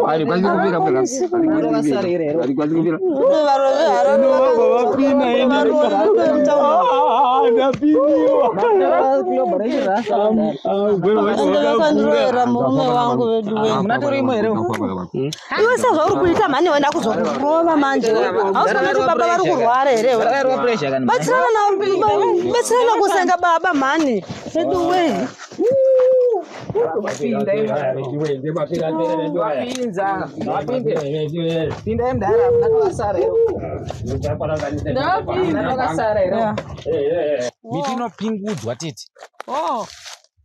Halikwanisi kufika phela. Halikwanisi kufika. Vakandiroera murume wangu vedu iwe sezvauri kuita mhani wenda kuzokurova manje hausi kuti baba vari kurwara here batsirana kusenga baba mhani vedu we Miti inopingudzwa tete. Oh,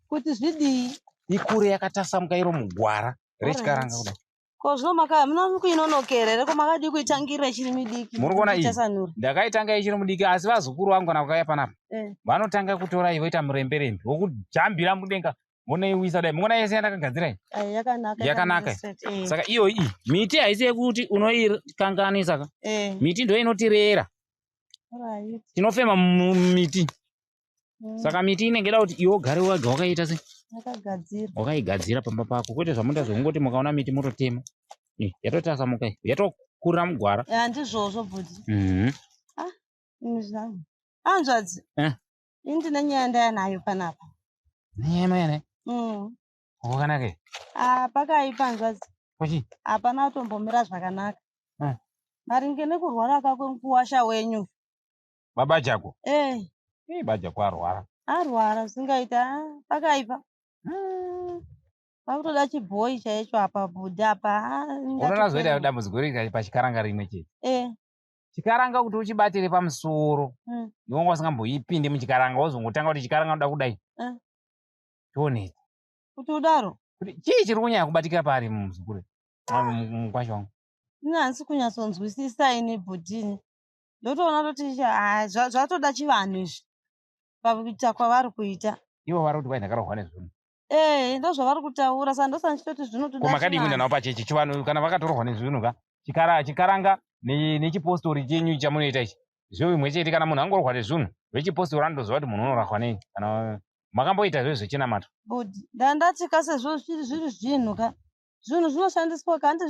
kuti zvidii Ikure yakatasamuka iro mugwara rechikaranga kudai. ko zvino muna kuinonokera here ko makadii kuitangira ichiri midiki Muri kuona iyi? Kuitasanura. Ndakaitanga ichiri mudiki asi vazukuru vangu kana vakauya panapa vanotanga kutora iyi voita muremberembe wokujambira mudenga vonoiwisa dai. Munoona yese yandakagadzira iyi? Ai, yakanaka Yakanaka. yakanaka. Saka iyo iyi miti haisi yekuti unoikanganisa ka. Miti ndo inotirera. Alright. Tinofema mumiti. Saka miti inenge ida kuti iwe ugare wega wakaita sei? Yakagadzirwa. Wakaigadzira pamba pako kwete zvamunoita zvekungoti mukaona miti mototema. Yatotasamuka iyi yatokurira mugwara. Ya, ndizvozvo bhudhi. Mhm. Ini zvangu. Hanzvadzi, ini ndine nyaya ndaya nayo panapa. Nyaya mayana. Wakanaka here? Ah, pakaipa hanzvadzi. Kwachi? Hapana kutombomira zvakanaka. Maringe nekurwara kako mukuwasha wenyu. Baba Jako. Eh, Baba arwara. arwara zvisingaita. Ah, pakaipa. Pakutoda chibhoyi chaicho apa bhudhi apa. Ah, Unoona zoita dambudziko riri pachikaranga rimwe chete. Chikaranga kuti uchibatire pamusoro. Iwe wanga usingamboipindi muchikaranga wozongotanga kuti chikaranga unoda kudai. Chionetsa. Kuti udaro. Kuti chii chiri kunyanya kubatikira paari muzukuru? Mukwasha wangu. Ini handisi kunyatsonzwisisa ini bhudhini. Ndotoona toti ah, zvatoda chivanhu izvi. Pakuita kwavari kuita. Ivo vari kuti kwai ndakarohwa nezvinhu. Eh, ndozvavari kutaura saka ndosaka ndichitoti zvinotoda Ko makadii kuenda chivanhu. navo pachechi chivanhu kana vakatorohwa nezvinhu ka chikaranga nechipostori chenyu chamunoita ichi zviro imwe chete kana munhu angorohwa nezvinhu vechipostori vanotoziva kuti munhu unorahwa nei kana makamboita zve zvechinamato. Bhudhi, ndandati ka sezvo zviri zvinhu ka. Zvinhu zvinoshandiswa ka handi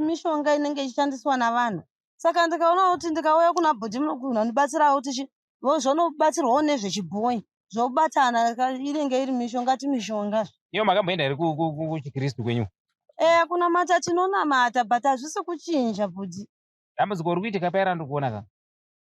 mishonga inenge ichishandiswa navanhu. Saka ndikaona kuti ndikauya kuna bhudhi munondibatsirawo kuti zvonobatsirwawo nezvechibhoyi. Zvobatana inenge iri mishonga ti mishonga. Iyo makamboenda here kuchikristu kwenyu? Eh, kunamata tinonamata but hazvisi kuchinja bhudhi. Dambudziko riri kuitika paya randiri kuona ka,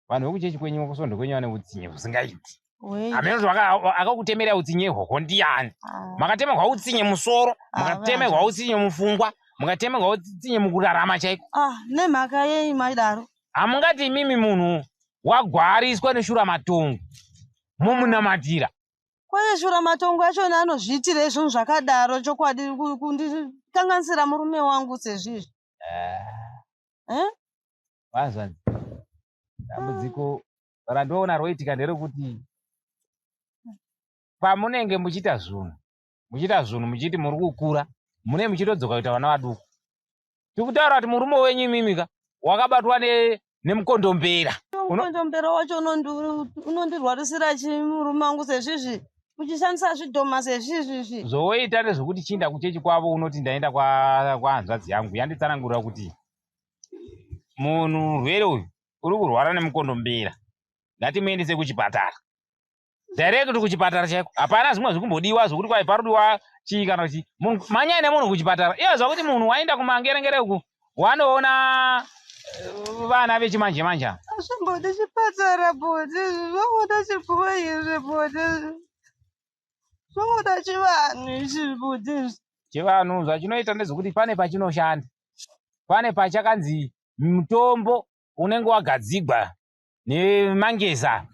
vanhu vekuchechi kwenyu kusvondo kwenyu vane utsinye husingaiti. Wei. Hameno kuti akakutemerai utsinye ihwohwo ndiyani. Ah. Makatemerwa utsinye musoro, Ah, mukatemerwa vanhu. utsinye mupfungwa, mukatemerwa utsinye mukurarama chaiko. Ah, nemhaka yei maidaro? Hamungati imimi munhu wagwariswa neshuramatongo momunamatira. Kwete shuramatongo achona anozviitirei zvinhu zvakadaro chokwadi kundikanganisira murume wangu sezvizvi. Eh? Vazvanzi, dambudziko randoona roitika nderekuti pamunenge muchiita zvinhu, muchiita zvinhu muchiti muri kukura, mune muchitodzoka kuita vana vaduku. Tiri kutaura kuti murume wenyu imimi ka wakabatwa nemukondombera. Mukondombera wacho unondirwarisira chii murume wangu sezvizvi? Uchishandisa zvidhoma sezvizvizvi. Zvowoita ndezvekuti chiinda kuchechi kwavo unoti ndaenda kwahanzvadzi yangu yanditsanangurira kuti munhu murwere uyu uri kurwara nemukondombera, ngatimuendese kuchipatara. Direct kuchipatara chaiko, hapana zvimwe zvikumbodiwa zvokuti kwai parodiwa chii kana chii. Munhu manyai nemunhu kuchipatara. Iye zvakuti munhu waenda kumangerengere uku wanoona vana vechimanje manje ava. Azvimbodi chipatara bhudhi, zvinongoda chibhoyi izvi bhudhi. Zvinongoda chivanhu ichi bhudhi izvi. Chivanhu zvachinoita ndezvekuti pane pachinoshanda, pane pachakanzi mutombo unenge wagadzigwa nemangeza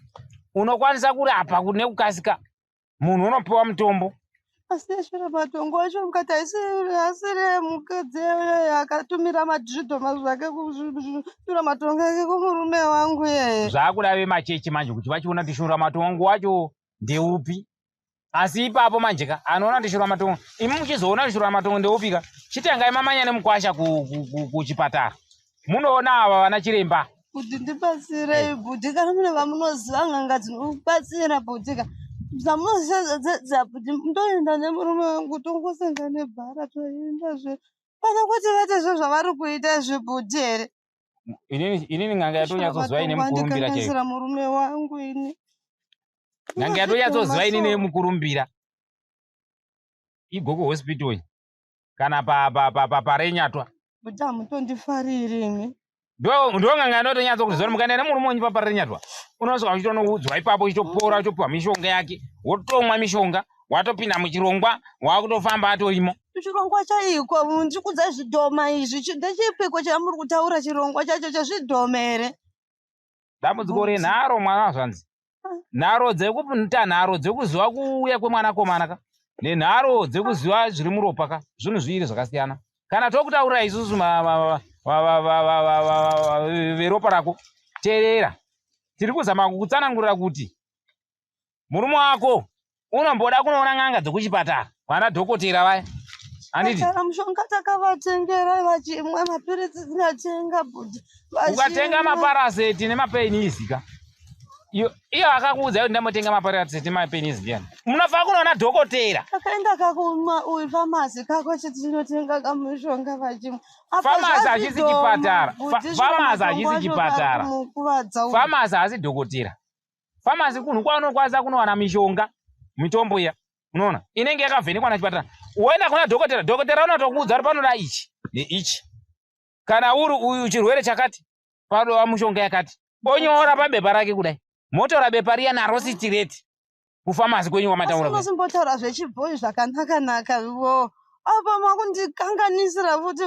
unokwanisa kurapa nekukasika. Munhu unopiwa mutombo. Asi neshuramatongo acho mukati asiri mukadzi uyoyo akatumira zvidhoma zvake shuramatongo ake kumurume wangu iyeye. Zvakuda vemachechi manje kuti vachiona kuti shuramatongo wacho ndeupi. Asi ipapo manje ka anoona kuti shuramatongo, imi muchizoona kuti shuramatongo ndeupi ka, chitengai mamanya nemukwasha kuchipatara. Munoona ava vana chiremba. Bhudhi ndibatsirei bhudhi, kana mune vamunoziva n'anga dzinobatsira bhudhi ka. Dzamunoziva bhudhi, ndoenda nemurume wangu tongosenga nebhara toenda zve. Pane kuti vaite zve zvavari kuita izvi bhudhi here? Inini n'anga yatonyatsoziva ine mukurumbira chaiyo. Andikanganisira murume wangu ini. N'anga yatonyatsoziva inini mukurumbira. Igogo hospital iyi kana parenyatwa. Bhudhi hamutondifariri imi. Ndo n'anga inotonyatsa kuziva mukaenda nemurume wenyu paparenyatwa unosvika uchitonoudzwa ipapo uchitopora uchitopiwa mishonga yake wotomwa mishonga watopinda muchirongwa wakutofamba atorimo. Chirongwa chaiko ndikudza zvidhoma izvi ndechipiko chamuri kutaura chirongwa chacho chezvidhoma here? Dambudziko renharo mwana zvanzi nharo dzekuita nharo dzekuziva kuuya kwemwanakomana ka nenharo dzekuziva zviri muropa ka zvinhu zviviri zvakasiyana. Kana tokutaurira isusu veropa rako, teerera, tiri kuzama kukutsanangurira kuti murume wako unomboda kunoona n'anga dzekuchipatara vana dhokotera vaya. Handiti? Chipatara mushonga takavatengera vachimwa mapiritsi tinatenga bhudhi. Ukatenga maparaseti nemapenisi ka. Iyo akakuudza kuti ndambotenga maparaseti nemapenisi ndiyani? Munofanira kunoona dhokotera. Takaenda kakuma uyu famasi kako chitinotenga kamushonga vachimwa. Famasi hachisi chipatara. Famasi hachisi chipatara. Famasi haasi dhokotera. Famasi kunhu kwaunokwanisa kunowana mishonga, mitombo iya. Unoona? Inenge yakavhenekwa nachipatara. Woenda kuna dhokotera, dhokotera unotokuudza kuti panoda ichi neichi. Kana uri uyu chirwere chakati, panoda mishonga yakati. Onyora pabepa rake kudai. Motora bepa riya naro sitireti kufamasi kwenyu kwamataura. Unosimbotaura zvechibhoyi zvakanaka-naka wo. Apa makundikanganisira futi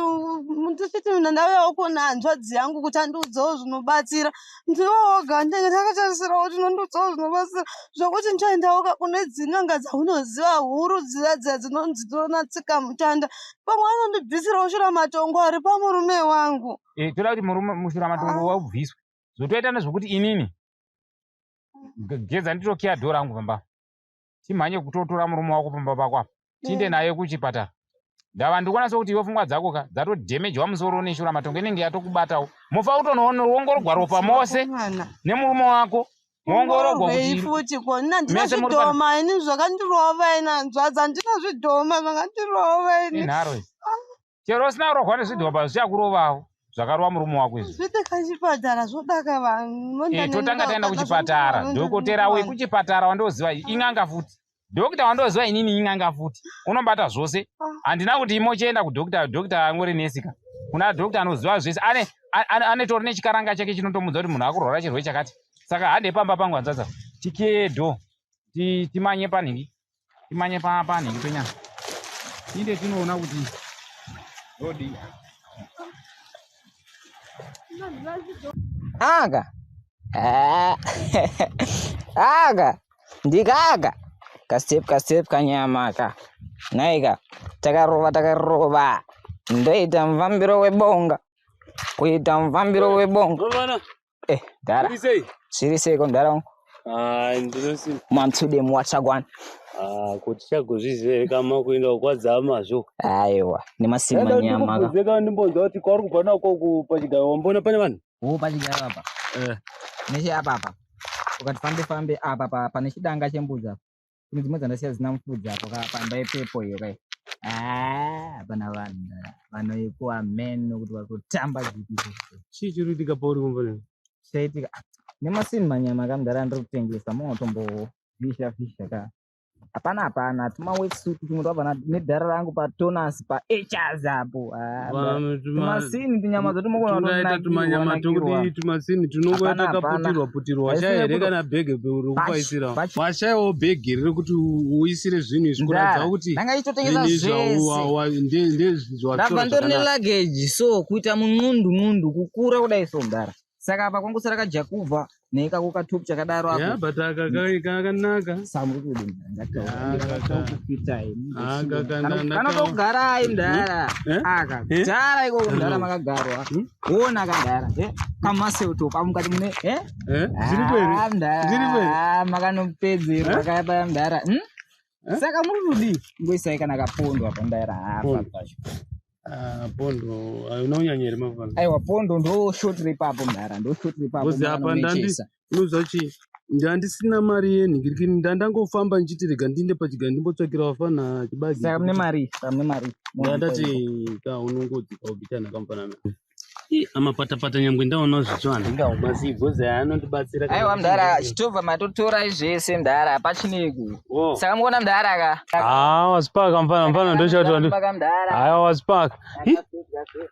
ndichiti ndauyawo kuona hanzvadzi yangu kuti andiudzewo zvinobatsira. Ndiwe woga ndenge ndakatarisirawo kuti unondiudzawo zvinobatsira zvokuti ndoendawo kune dzin'anga dzaunoziva huru dziya dziya dzinonzi dzinoona tsika mutanda. Pamwe anondibvisirawo shuramatongo ari pamurume wangu. Toda kuti murume mushuramatongo waubviswe. Zvotoita nezvekuti inini geza nditokiya dhoo rangu pamba. Timhanye kutotora murume wako pamba pako apa. Tiinde naye kuchipatara. Ndava ndikuona sokuti iwe pfungwa dzako ka dzatodhemejwa musoro neshuramatongo inenge yatokubatawo. Mofa kutonoongororwa ropa mose nemurume wako. Moongororwa Ongororwei kuti futi ko ini handina mese muri zvidhoma ini zvakandirova ini hanzvadzi handina zvidhoma zvakandirova ini. Inharo idzi. Chero usina kurohwa nezvidhoma zvichakurovawo zvakarova murume wako izvi. Zvite kachipatara zvodaka vanhu. Totanga taenda kuchipatara. Dhokotera wekuchipatara wandoziva in'anga futi. Dhokta wandoziva inini in'anga futi. Unobata zvose. Handina kuti imochienda kudhokta, dhokta angori nesika. Kuna dhokta anoziva zvese. Ane ane tori nechikaranga chake chinotomudza kuti munhu akurwara chirwere chakati. Saka hande pamba pangu hanzvadzi. Tikiye door. Timanye panhingi. Timanye panhingi penyama. Tinde tinoona kuti ndodii. Aka. Aka. Ndikaka. Kastep kastep kanyama ka. Naika. Takarova takarova. Ndoita mufambiro webonga. Kuita mufambiro webonga. Eh, dara. Zviri sei ko mdara wangu? Ah, ndinosimba. Mamtsude muwatsvagwana. Ah, kuti chagozviziva here kama kuenda kwadzamazvo. Aiwa, nemasimba nyama ka. Ndikubvunze ndimbonzwa kuti kwauri kubva nako pachigayo wambona pane vanhu? Wo pachigayo apa. Eh. Neche apa apa. Ukati fambe fambe apa pa pane chidanga chembudzi apa. Kune dzimwe dzandasiya dzina mufudzi apo ka pamba ipepo iyo kai. Ah, hapana vanhu ndara. Vanoikuwa meno kuti vari kutamba zvipi. Chii chiri kuitika pauri kumba? Chaitika. Nemasini manyama kamudhara ndiri kutengesa motombofisha fisha ka. Hapana hapana tuma wetsuit tumwe twabva nedhara rangu patonasi paHRs apo. Tumasini tunyama dzotumokona Tungaita tumanyama tokudii tumasini tunongoita Hapana, hapana. kaputirwa putirwa washaya here kana bhegi rekupaisira washayawo bhegi rekuti uisire zvinhu izvi kuratidza kuti Ndanga ichitotengesa zvinhu izvi zvese. Ndabva ndori neluggage so kuita mun'undu n'undu kukura kudai so mudhara. Saka apa kwangosara kajakubva neikako katop chakadaro apo. Yeah, but aka kakanaka. Kufitai. Kanotogarai mudhara. Aka kudhara ikoko mudhara makagarwa. Wona kadhara. Kamasel top amukati mune eh? Zviripo here? Ah, mudhara. Zviripo here? Ah, makanopedzerwa kaya paya mudhara. Saka muri kudii? Ngoisai kana kapondo apa mudhara. Apa Pondo. pacho. Ah, pondo haina kunyanya here mafana? Aiwa pondo ndo short ripapo mudhara. Ndo short ripapo. Because apa ndandi mukanonochesa. unoziva chii ndandisina mari yenhingirikini ndandangofamba ndichiti rega ndiinde pachigayo ndimbotsvakira vafana chibage Saka mune mari, saka mune mari. ndandati ka unongodzika ubichana kamfanana amapatapata nyangwe ndaona zvitsva handingaumasi bhozi anondibatsira kana Aiwa mudhara, ndichizwa. chitobva matotora zvese mudhara, pachineku. Saka mukuona mudhara ka? Ah, wazipaka mfana mfana ndochati wandi Paka mudhara. haya wazipaka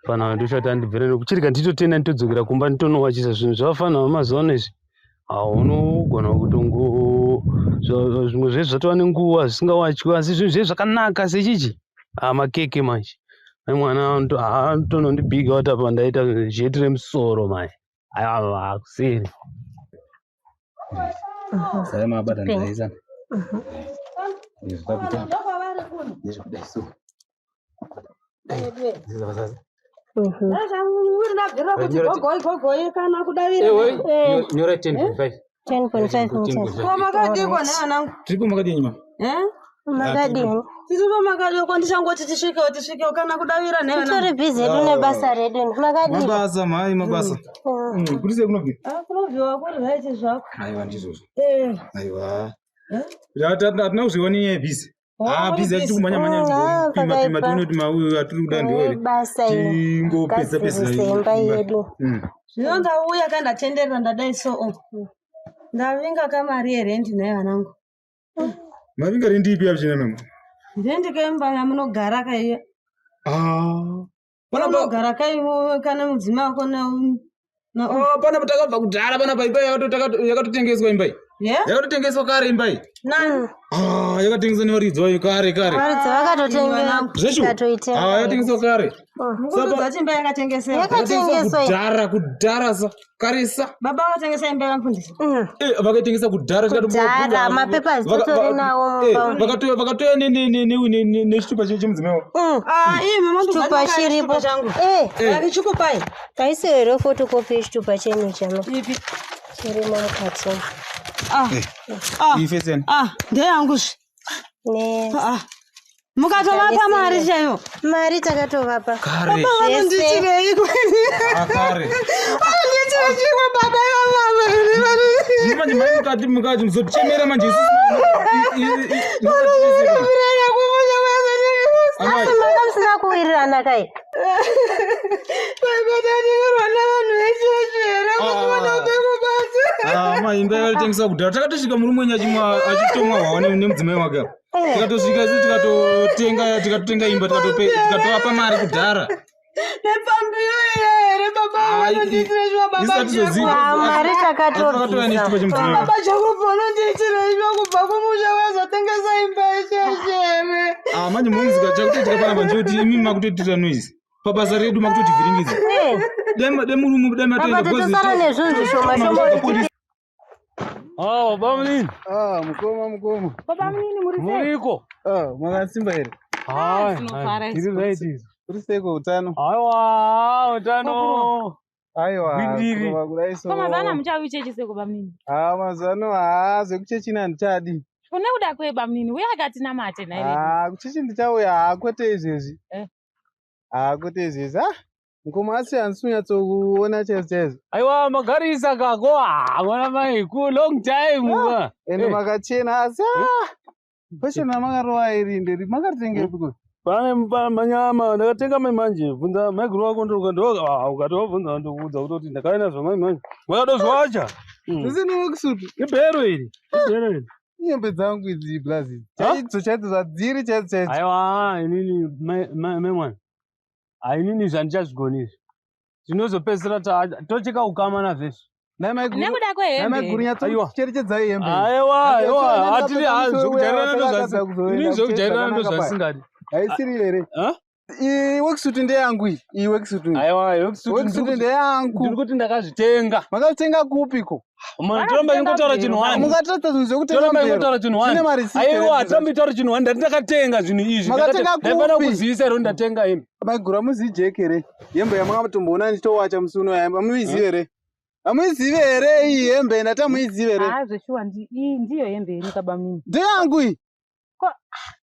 mfana ndochati andibvira nekuchirika nditotenda nditodzokera kumba nditonowachisa zvinhu zvavafana vemazuva ano izvi haunogona kutongo zvimwe zvese zvatova nenguva zvisingawachwi asi zvinhu zvese zvakanaka sechichi ah makeke manje mai mwana anotonondibhiga kuti apa ndaita jeti remusoro mai aiwa hakuseri Saka mabata ndaisana. Izvi zvakuita. Ndezvekudai so. Ndabvira kuti gogoi gogoi kana kudavira. Nyora 10.5. 10.5 meters. Ko makadikwa nevanangu? Tiripo makadini mama? Eh? Makadini? Tiripo makadikwa ndichangoti tisvikewo tisvikewo kana kudavira nevanangu. Titori busy hedu nebasa redu. Makadini? Mabasa mhai mabasa. Kuri sei kunobvi? Ah, kunobviwa kuri right zvako. Aiwa ndizvozvo. Eh. Aiwa. Hatina kuzviona nenyaya yebhizi. Ah, muri bhizi busy. atiri kumhanya mhanya Ah, pima pima pakaipa. tione kuti mauyu atiri kuda ndiwo here. Basa iri. Tingopedza pedza Gadzirise imba yedu. Zvino ndauya ka ndatenderera ndadai so. oh. Ndavinga kamari yerendi naye vanangu. Mavinga rendipi yapichina mama? Rendi kaimba yamunogara kaiya. Ah. Panogara kaiwo kana mudzimai wako na na Ah, panapa takabva kudhara panapa imba yakatotengeswa imba iyi. Yeah? Yakatotengeswa kare imba iyi. Nani? Ah, yakatengeswa nevaridzi vayo kare kare. Varidzi vakatotenga. Zveshuwa? Tikatoitenga. Ah, yakatengeswa kare. Mukutudza kuti imba yakatengesewa. Yakatengeswa iyi. Kudhara kudhara sa karesa. Baba vakatengesa imba yamufundisi. Eh, vakaitengesa kudhara Kudhara, mapepa titori nawo mumba umu. Vakatoya nechitupa chemudzimai wavo. Ah, iyi mama Chitupa chiripo. Eh. Chikupai. Taisi here photocopy yechitupa chenyu chama. Ipi? Chirimo mukati. Ah. Ah. Ifeseni. Ah, ndeyangu zve. Ne. Ah. Mukatovapa mari chaiyo. Mari takatovapa. Kare. Baba vanondiitirei kwene? Ah, kare. Vanondiitire chimwe baba ivavava. Zvino manje mai mukati mukati muzotichemera manje isusu. Asi manga musina kuwirirana kai. Baba ndanivirwa navanhu vechechi here kuti Ah. vanobve kubasa. Ah, Hama imba yakatengesa kudhara. Takatosvika murume wenyu achimwa achitomwa hwawa nemudzimai wake apa. Tikatosvika isu tikatotenga tikatotenga imba tikatoapa mari kudhara. Nepfambiyo iya here baba vanondiitira izvo baba Isu hatizozivi. Jacob? Mari Akatouya nechitupa chemudzimai wake. Baba Jacob vanondiitira izvo kubva kumusha vazotengesa imba yeshe here? Ah, manje munzika chakutoitika panapa ndechekuti imi makutoitira noise. Pabasa redu makutotivhiringidza. Dai murume dai matoenda Baba tatosara nezvinhu zvishoma shoma. Oh, bamunini. Ah, mukoma mukoma. Baba munini muri sei? Muriko. Ah, makasimba here? Hai, Tinofara hai, tiri right izvo. Uri seiko utano? Aiwa, utano. Aiwa, Gwindiri. kurova kudai so. Ko mazuva ano hamuchauyi chechi seko bamunini? Ah, mazuva ano haa zvekuchechi ini handichadi. Kune kuda kwei bamunini? Uye akatinamate nhai vedu. Ah, kuchechi ndichauya haa kwete izvezvi. Eh. Ah, kwete izvezvi. Ah, mukoma asi handisi kunyatsokuona chaizvo chaizvo. Aiwa, magarisa kako. Ah, mwana mai, ku long time. Ah, Ende makachena asi ah. Fashion yamakarova iri nderi makaritengepi ko? Pane manyama ndakatenga mai manje bvunza maiguru wako ukati wabvunza ndokuudza kutoti ndakaenda zvamai manje wakatozwacha Zvisina worksuit. Ibhero iri. Ibhero iri. Ihembe dzangu idzi blazi. Chaidzo chaidzo zvadziri chaidzo chaidzo. Aiwa, inini mai mwana. Ainini zvandichazvigoni izvi. Tinozopedzisira tocheka ukama nazveshe. Nekuda kwehembe. Maiguru nyatsocherechedzai hembe. Aiwa, aiwa, hatiri zvekujairana ndozvasi. Inini zvekujairana ndozvasingadi. Haisiri here? Iyi worksuit ndeyangu iyi. Iyi worksuit. Aiwa, worksuit Worksuit ndeyangu. Ndiri kuti ndakazvitenga. Makazvitenga kupiko? Mwana toramba ingotaura chinhu wani. Mungatoita zvinhu zvekutenga Toramba mbero. ingotaura chinhu wani. Zvine marisiti here Aiwa, izvi? toramba itaura chinhu wani. Ndati ndakatenga zvinhu izvi. Makatenga Ndaifana kupi? kuzivisa here kuti ndatenga hembe. Maiguru hamuzivi jeki here? Hembe yamakatomboona ndichitowacha musi uno hamuizivi here? Hamuizivi here iyi hembe ndati hamuizivi here? Ah, zveshuwa iyi ndiyo hembe yenyu kabamunini. Ndeyangu iyi.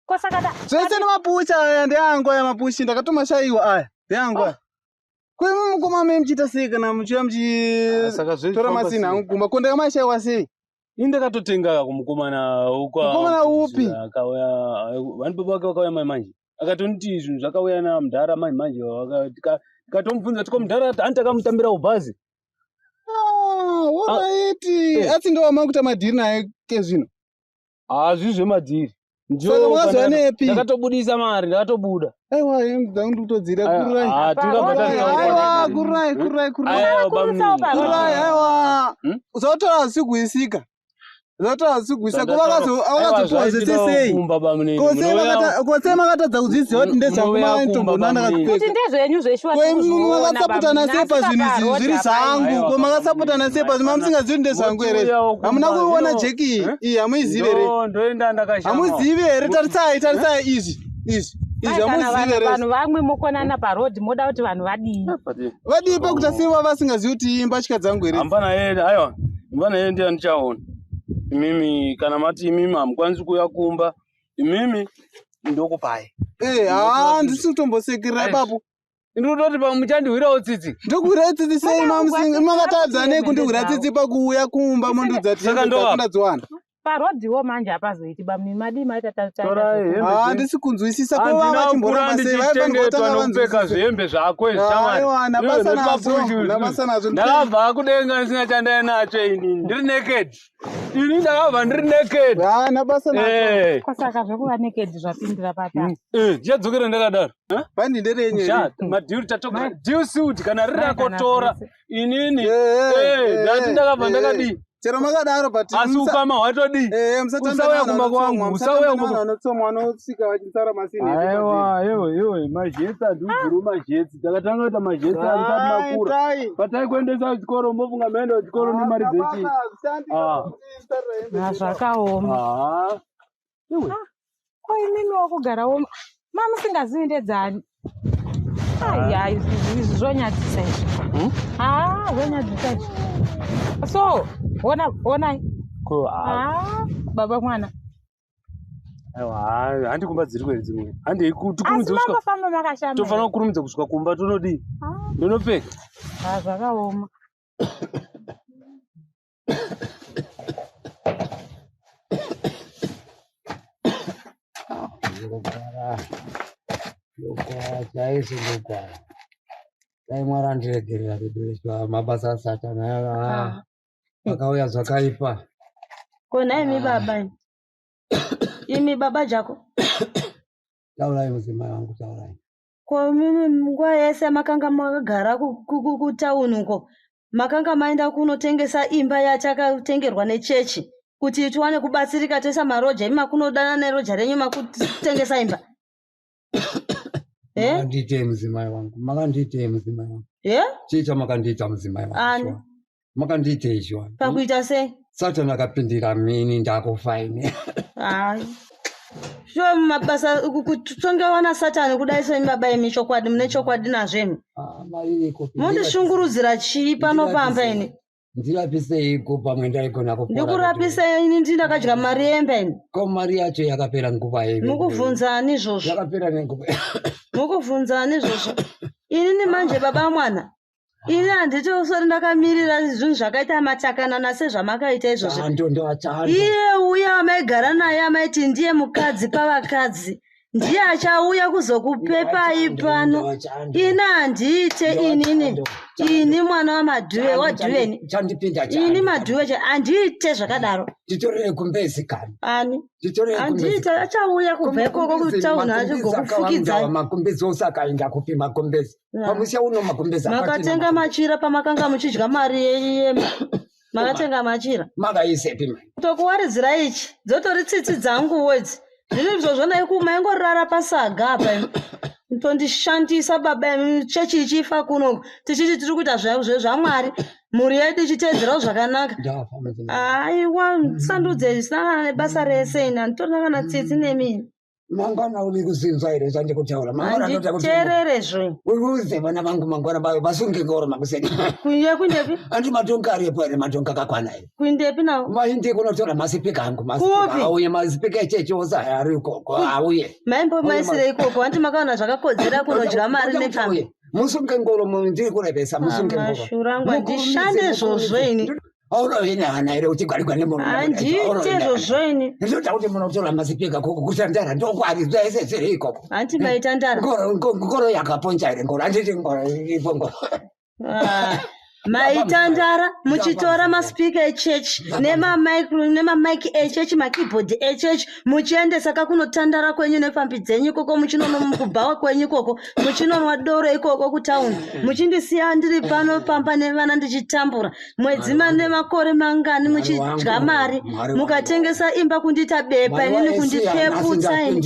Ko saka da Zvese nemapushi aya ndeyangu aya mapushi ndakatomashayiwa aya ndeyangu aya. Ko imi mukoma me muchiita sei kana muchiuya muchitora masini angu kumba ko ndakamashayiwa sei? Ini ndakatotenga kumukomana Mukomana upi? Akauya vani baba vake vakauya mai manje. Akatonditi zvinhu zvakauya namudhara mai manje tikatomubvunza tiko mudhara hanti takamutambira ubhazi. Ah, alright. Asi ndo wamakuita madhiri naye kezvino. Hazvi zvemadhiri. Saka makazoya nepi? Ndakatobudisa mari, ndakatobuda. Aiwa, hembe dzangu ndikutodzida kururai. Ah, tingabva Aiwa, kururai, kururai, kururai. Aiwa, bamunini. Kururai, aiwa. Usatora hazviguisika. Usatora hazviguisika. Ko vakazopuwa zvese sei? Ko sei makatadza kuzviziva kuti ndezvangu Munouya kumba, maitombona bamunini. kuti ndakazvipfeka? ndezvenyu zveshuwa Ko imi tikuzviona, makasapotana sei bamunini. pazvinhu Asi izvi zviri parodhi zvangu? Ko makasapotana sei pazvinhu mamusingazivi kuti ndezvangu here? Hamuna kuiona jeki iyi? Iyi hamuizivi here? Ndoenda ndakashama. Hamuzivi here? Tarisai, tarisai izvi. Izvi. Izvi Mai, kana hamuzivi vanhu here? vanhu vamwe mokonana parodhi moda kuti vanhu vadii? Vadii pakuti sei vasingazivi kuti imbatya dzangu here? Hambana yeye, aiwa, hambana yeye ndiye andichaona. Imimi kana mati imimi hamukwanisi kuuya kumba, imimi ndokupai. Eh, haa, ndisi kutombosekerera ipapo. Ndinototi pamuchandihwirawo tsitsi. Ndokuhwirai tsitsi sei makatadza nei kundihwira tsitsi pakuuya kumba mondiudza kuti Saka hembe ndovapa. dzako ndadziwana. Parodhiwo manje hapazoiti bamunini madii maita Torai hembe Haa, dzenyu. ndisi kunzwisisa ko vava Handina kura vachimboramba sei vaifanirwa ndichichengetwa kutanga nokupfeka vanzwisisa. zvihembe zvako izvi shamwari. Aiwa, nabasa Iwe nazvo, nepapushi izvi. nabasa nazvo. Ndakabva kudenga ndisina chandainacho inini. Ndiri naked. Ini ndakabva ndiri naked. Haa, nabasa nazvo. Ko saka zvekuva naked zvapindira papi apa? Eh, ndichadzokera ndakadaro. Bandi nderenyu here? Madhiri tatogara. Deal suit kana riri Mai, rako kana tora. Inini. Eh, ndati ndakabva ndakadii. Chero makadaro but Asi ukama hwatodii? Usauya kumba kwangu, usauya kumba kwangu. vanotsomwa vanotsika vachitsara masini Aiwa, iwe iwe majetsi handiubviri majetsi. Takatanga kuita majetsi andisati makura. Patai kuendesa kuchikoro mofunga maenda kuchikoro nemari dzechii. Ah. Ah, zvakaoma. Ah. Iwe. Ko imimi wakugara mamusingazivi ndedzani? Ai, izvi zvonyadzisa izvi. Ah, zvonyadzisa izvi. So, ona onai. Ko ah. Ah, baba mwana. Aiwa, handi kumba dziri kwere dzimwe. Handei Asi tikurumidze kusvika. mambofamba makashama. Tofanira kukurumidza kusvika kumba tonodii? Ah. Ndonopfeka. Ah, zvakaoma. Ndogara, ndogara chaizvo ndogara. Dai Mwari andiregerera kuduriswa mabasa asatani aya. Pakauya zvakaipa. Ko nhai imi baba imi. Imi baba Jako. Taurai mudzimai wangu, taurai. Ko mimi nguva yese yamakanga makagara kutauni uko makanga maenda kunotengesa imba yatakatengerwa nechechi kuti tiwane kubatsirika toisa maroja imi makunodana neroja renyu makutengesa imba. Eh? Makandiitei mudzimai wangu? Makandiitei mudzimai wangu? Ye? Chii chamakandiita mudzimai wangu? Ani? Shuwa? Makandiitei shuwa? Pakuita sei? Satani akapindira mini ndakufa ini. Hayi. Shuwa mabasa kutongewa nasatani kudai so imi baba imi chokwadi mune chokwadi nazvo imi. Mondishungurudzira chii pano pamba ini? Ndirapiseiko pamwe ndaigona kupora. Ndikurapisa ini ndakadya mari yemba ini. Ko mari yacho yakapera nguva ipi? Mukubvunzani izvozvo? Yakapera nenguva. Mukubvunzani izvozvo? Inini manje baba mwana. Ini handitosori ndakamirira zvinhu zvakaita matakanana sezvamakaita izvozvo. Chando ndachando. Iye uya wamaigara naye amaiti ndiye mukadzi pavakadzi. Ndiye achauya kuzokupepai pano. Ini handiite inini. Ini mwana wamadhuve wadhuveni. Chandipinda Ini madhuve cha handiite zvakadaro. Titorere kumbezi kani. Ani? Titorere kumbezi. Handiite achauya kubva ikoko kutauni achigokufukidzai. Makumbezi ose akaenda kupi makumbezi? Ya. Pamusha uno makumbezi apatina. Makatenga machira pamakanga muchidya mari yemba. Makatenga machira. Makaisepi mai? Tokuwaridzira ichi dzotori tsitsi dzanguwo idzi. Zvino izvozvo maingorara pasaga apa imi. Tondishandisa baba imi chechi ichifa kuno tichiti tiri kuita zvaMwari mhuri yedu ichiteedzerawo zvakanaka. Ndafa mudzimai. Aiwa sandudze zvisina kana nebasa rese ini handitorina kana tsitsi nemi ini. Mangwana uri kuzinzwa here zvandikutaura? Mangwana ndoda kuti Handiteerere zve. uudze vana vangu mangwana vasunge ngoro makuseni. Kuinge kuindepi? Andi matonga aripo here matonga akakwana here? Kuindepi nawo? Vainde kunotora masipika angu masipika Kupi? auye masipika echechi ose aya ari ikoko auye. Maimbomaisire ikoko hanti makaona zvakakodzera kunodya mari nepfambi. Musunge ngoro ndiri kurevesa musunge ngoro. Mashura angu handishande izvozvo ini. Aurovi nehana here uchigwarigwa nemunhu. Handiite izvozvo ini. Ndinoda kuti munotora masipika koko kutandara ndokwari zvese zviri ikoko. Hanti maitandara. Ngoro yakaponja here ngoro handiti ngoro iripo ngoro. Ah, maitandara muchitora masipika echechi nemamaiki echechi makeyboard echechi muchiendesa kakunotandara kwenyu nepfambi dzenyu ikoko muchinonwa kubhawa kwenyu ikoko muchinonwa doro ikoko kutauni muchindisiya ndiri pano pamba nevana ndichitambura mwedzi nemakore mangani muchidya mari mukatengesa imba kundiita bepa inini kundipeputsa ini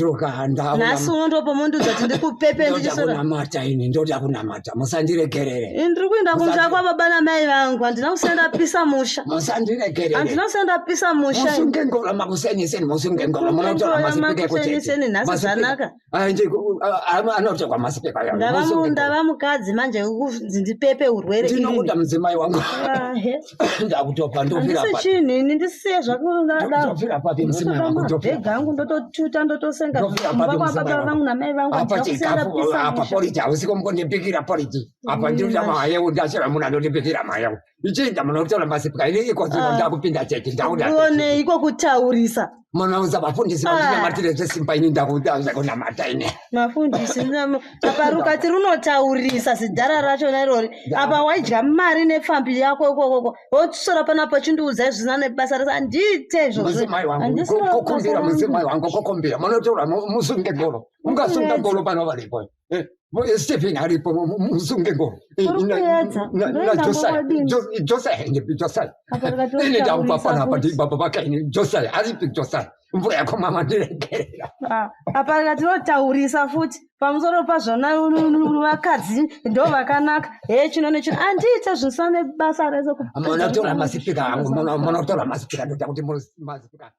nhasi uno ndopamundiudza kuti ndikupepe Ndoda ndichisora kunamata ini ndoda kunamata musandiregerere. Ini ndiri kuenda kumusha kwababa namai vangu handina kusiya ndapisa musha Musandiregerere. handina kusiya ndapisa musha ini. Musunge ngoro makuseniseni musunge ngoro munotora masipika ekuchechi. Makuseniseni nhasi zvanaka. Anotorwa masipika ayo. Ndava Musunge ngoro. ndava mukadzi manje kunzi ndipepe urwere Ndinokuda mudzimai wangu. Ndakutopa ndofira handisi papi. chinhu ini ndisiye zvakudaro Ndofira papi mudzimai wangu ndofira. mabhegi angu ndototuta ndotosenga Ndofira kumba papi kwababa mudzimai vangu wangu. namai vangu Apa handina kusiya chikafu ndapisa apa musha poriji hausiko mukondibikira poriji. Apa Mm, ndinoda manje. mahayeu ndashaya munhu anondibikira mahayeu. Ichienda munotora masipika ini iko Ah. ndakupinda chechi ndakuda. Uone iko kutaurisa Munoudza vafundisi Ah. vandinamatire zvesimba ini ndakuda zvekunamata ini. mafundisi apa rukati runotaurisa zidhara rachona irori apa waidya mari nepfambi yako ikokoko wotisora panapa chindiudza zvisina nebasa rese handiite izvozvo Mudzimai wangu Handisina basa kokumbira rangu. mudzimai wangu kokumbira munotora musunge ngoro. Mungasunga ngoro pano varipo. Stephen aripo musunge ngoro. Uri kuedza. Ndoenda Josiah ngokwadini? Josiah ndipi Josiah. Apa rukati Ini ndakupa rotaurisa panapa futi. ndi baba vakaini Josiah aripi Josiah. Mvura yako mama ndiregerera. Ah, apa rukati rotaurisa futi pamusoro pazvona vakadzi ndo vakanaka he chino nechino handiite zvisina nebasa rese Munotora masipika angu munotora masipika ndoda kuti masipika.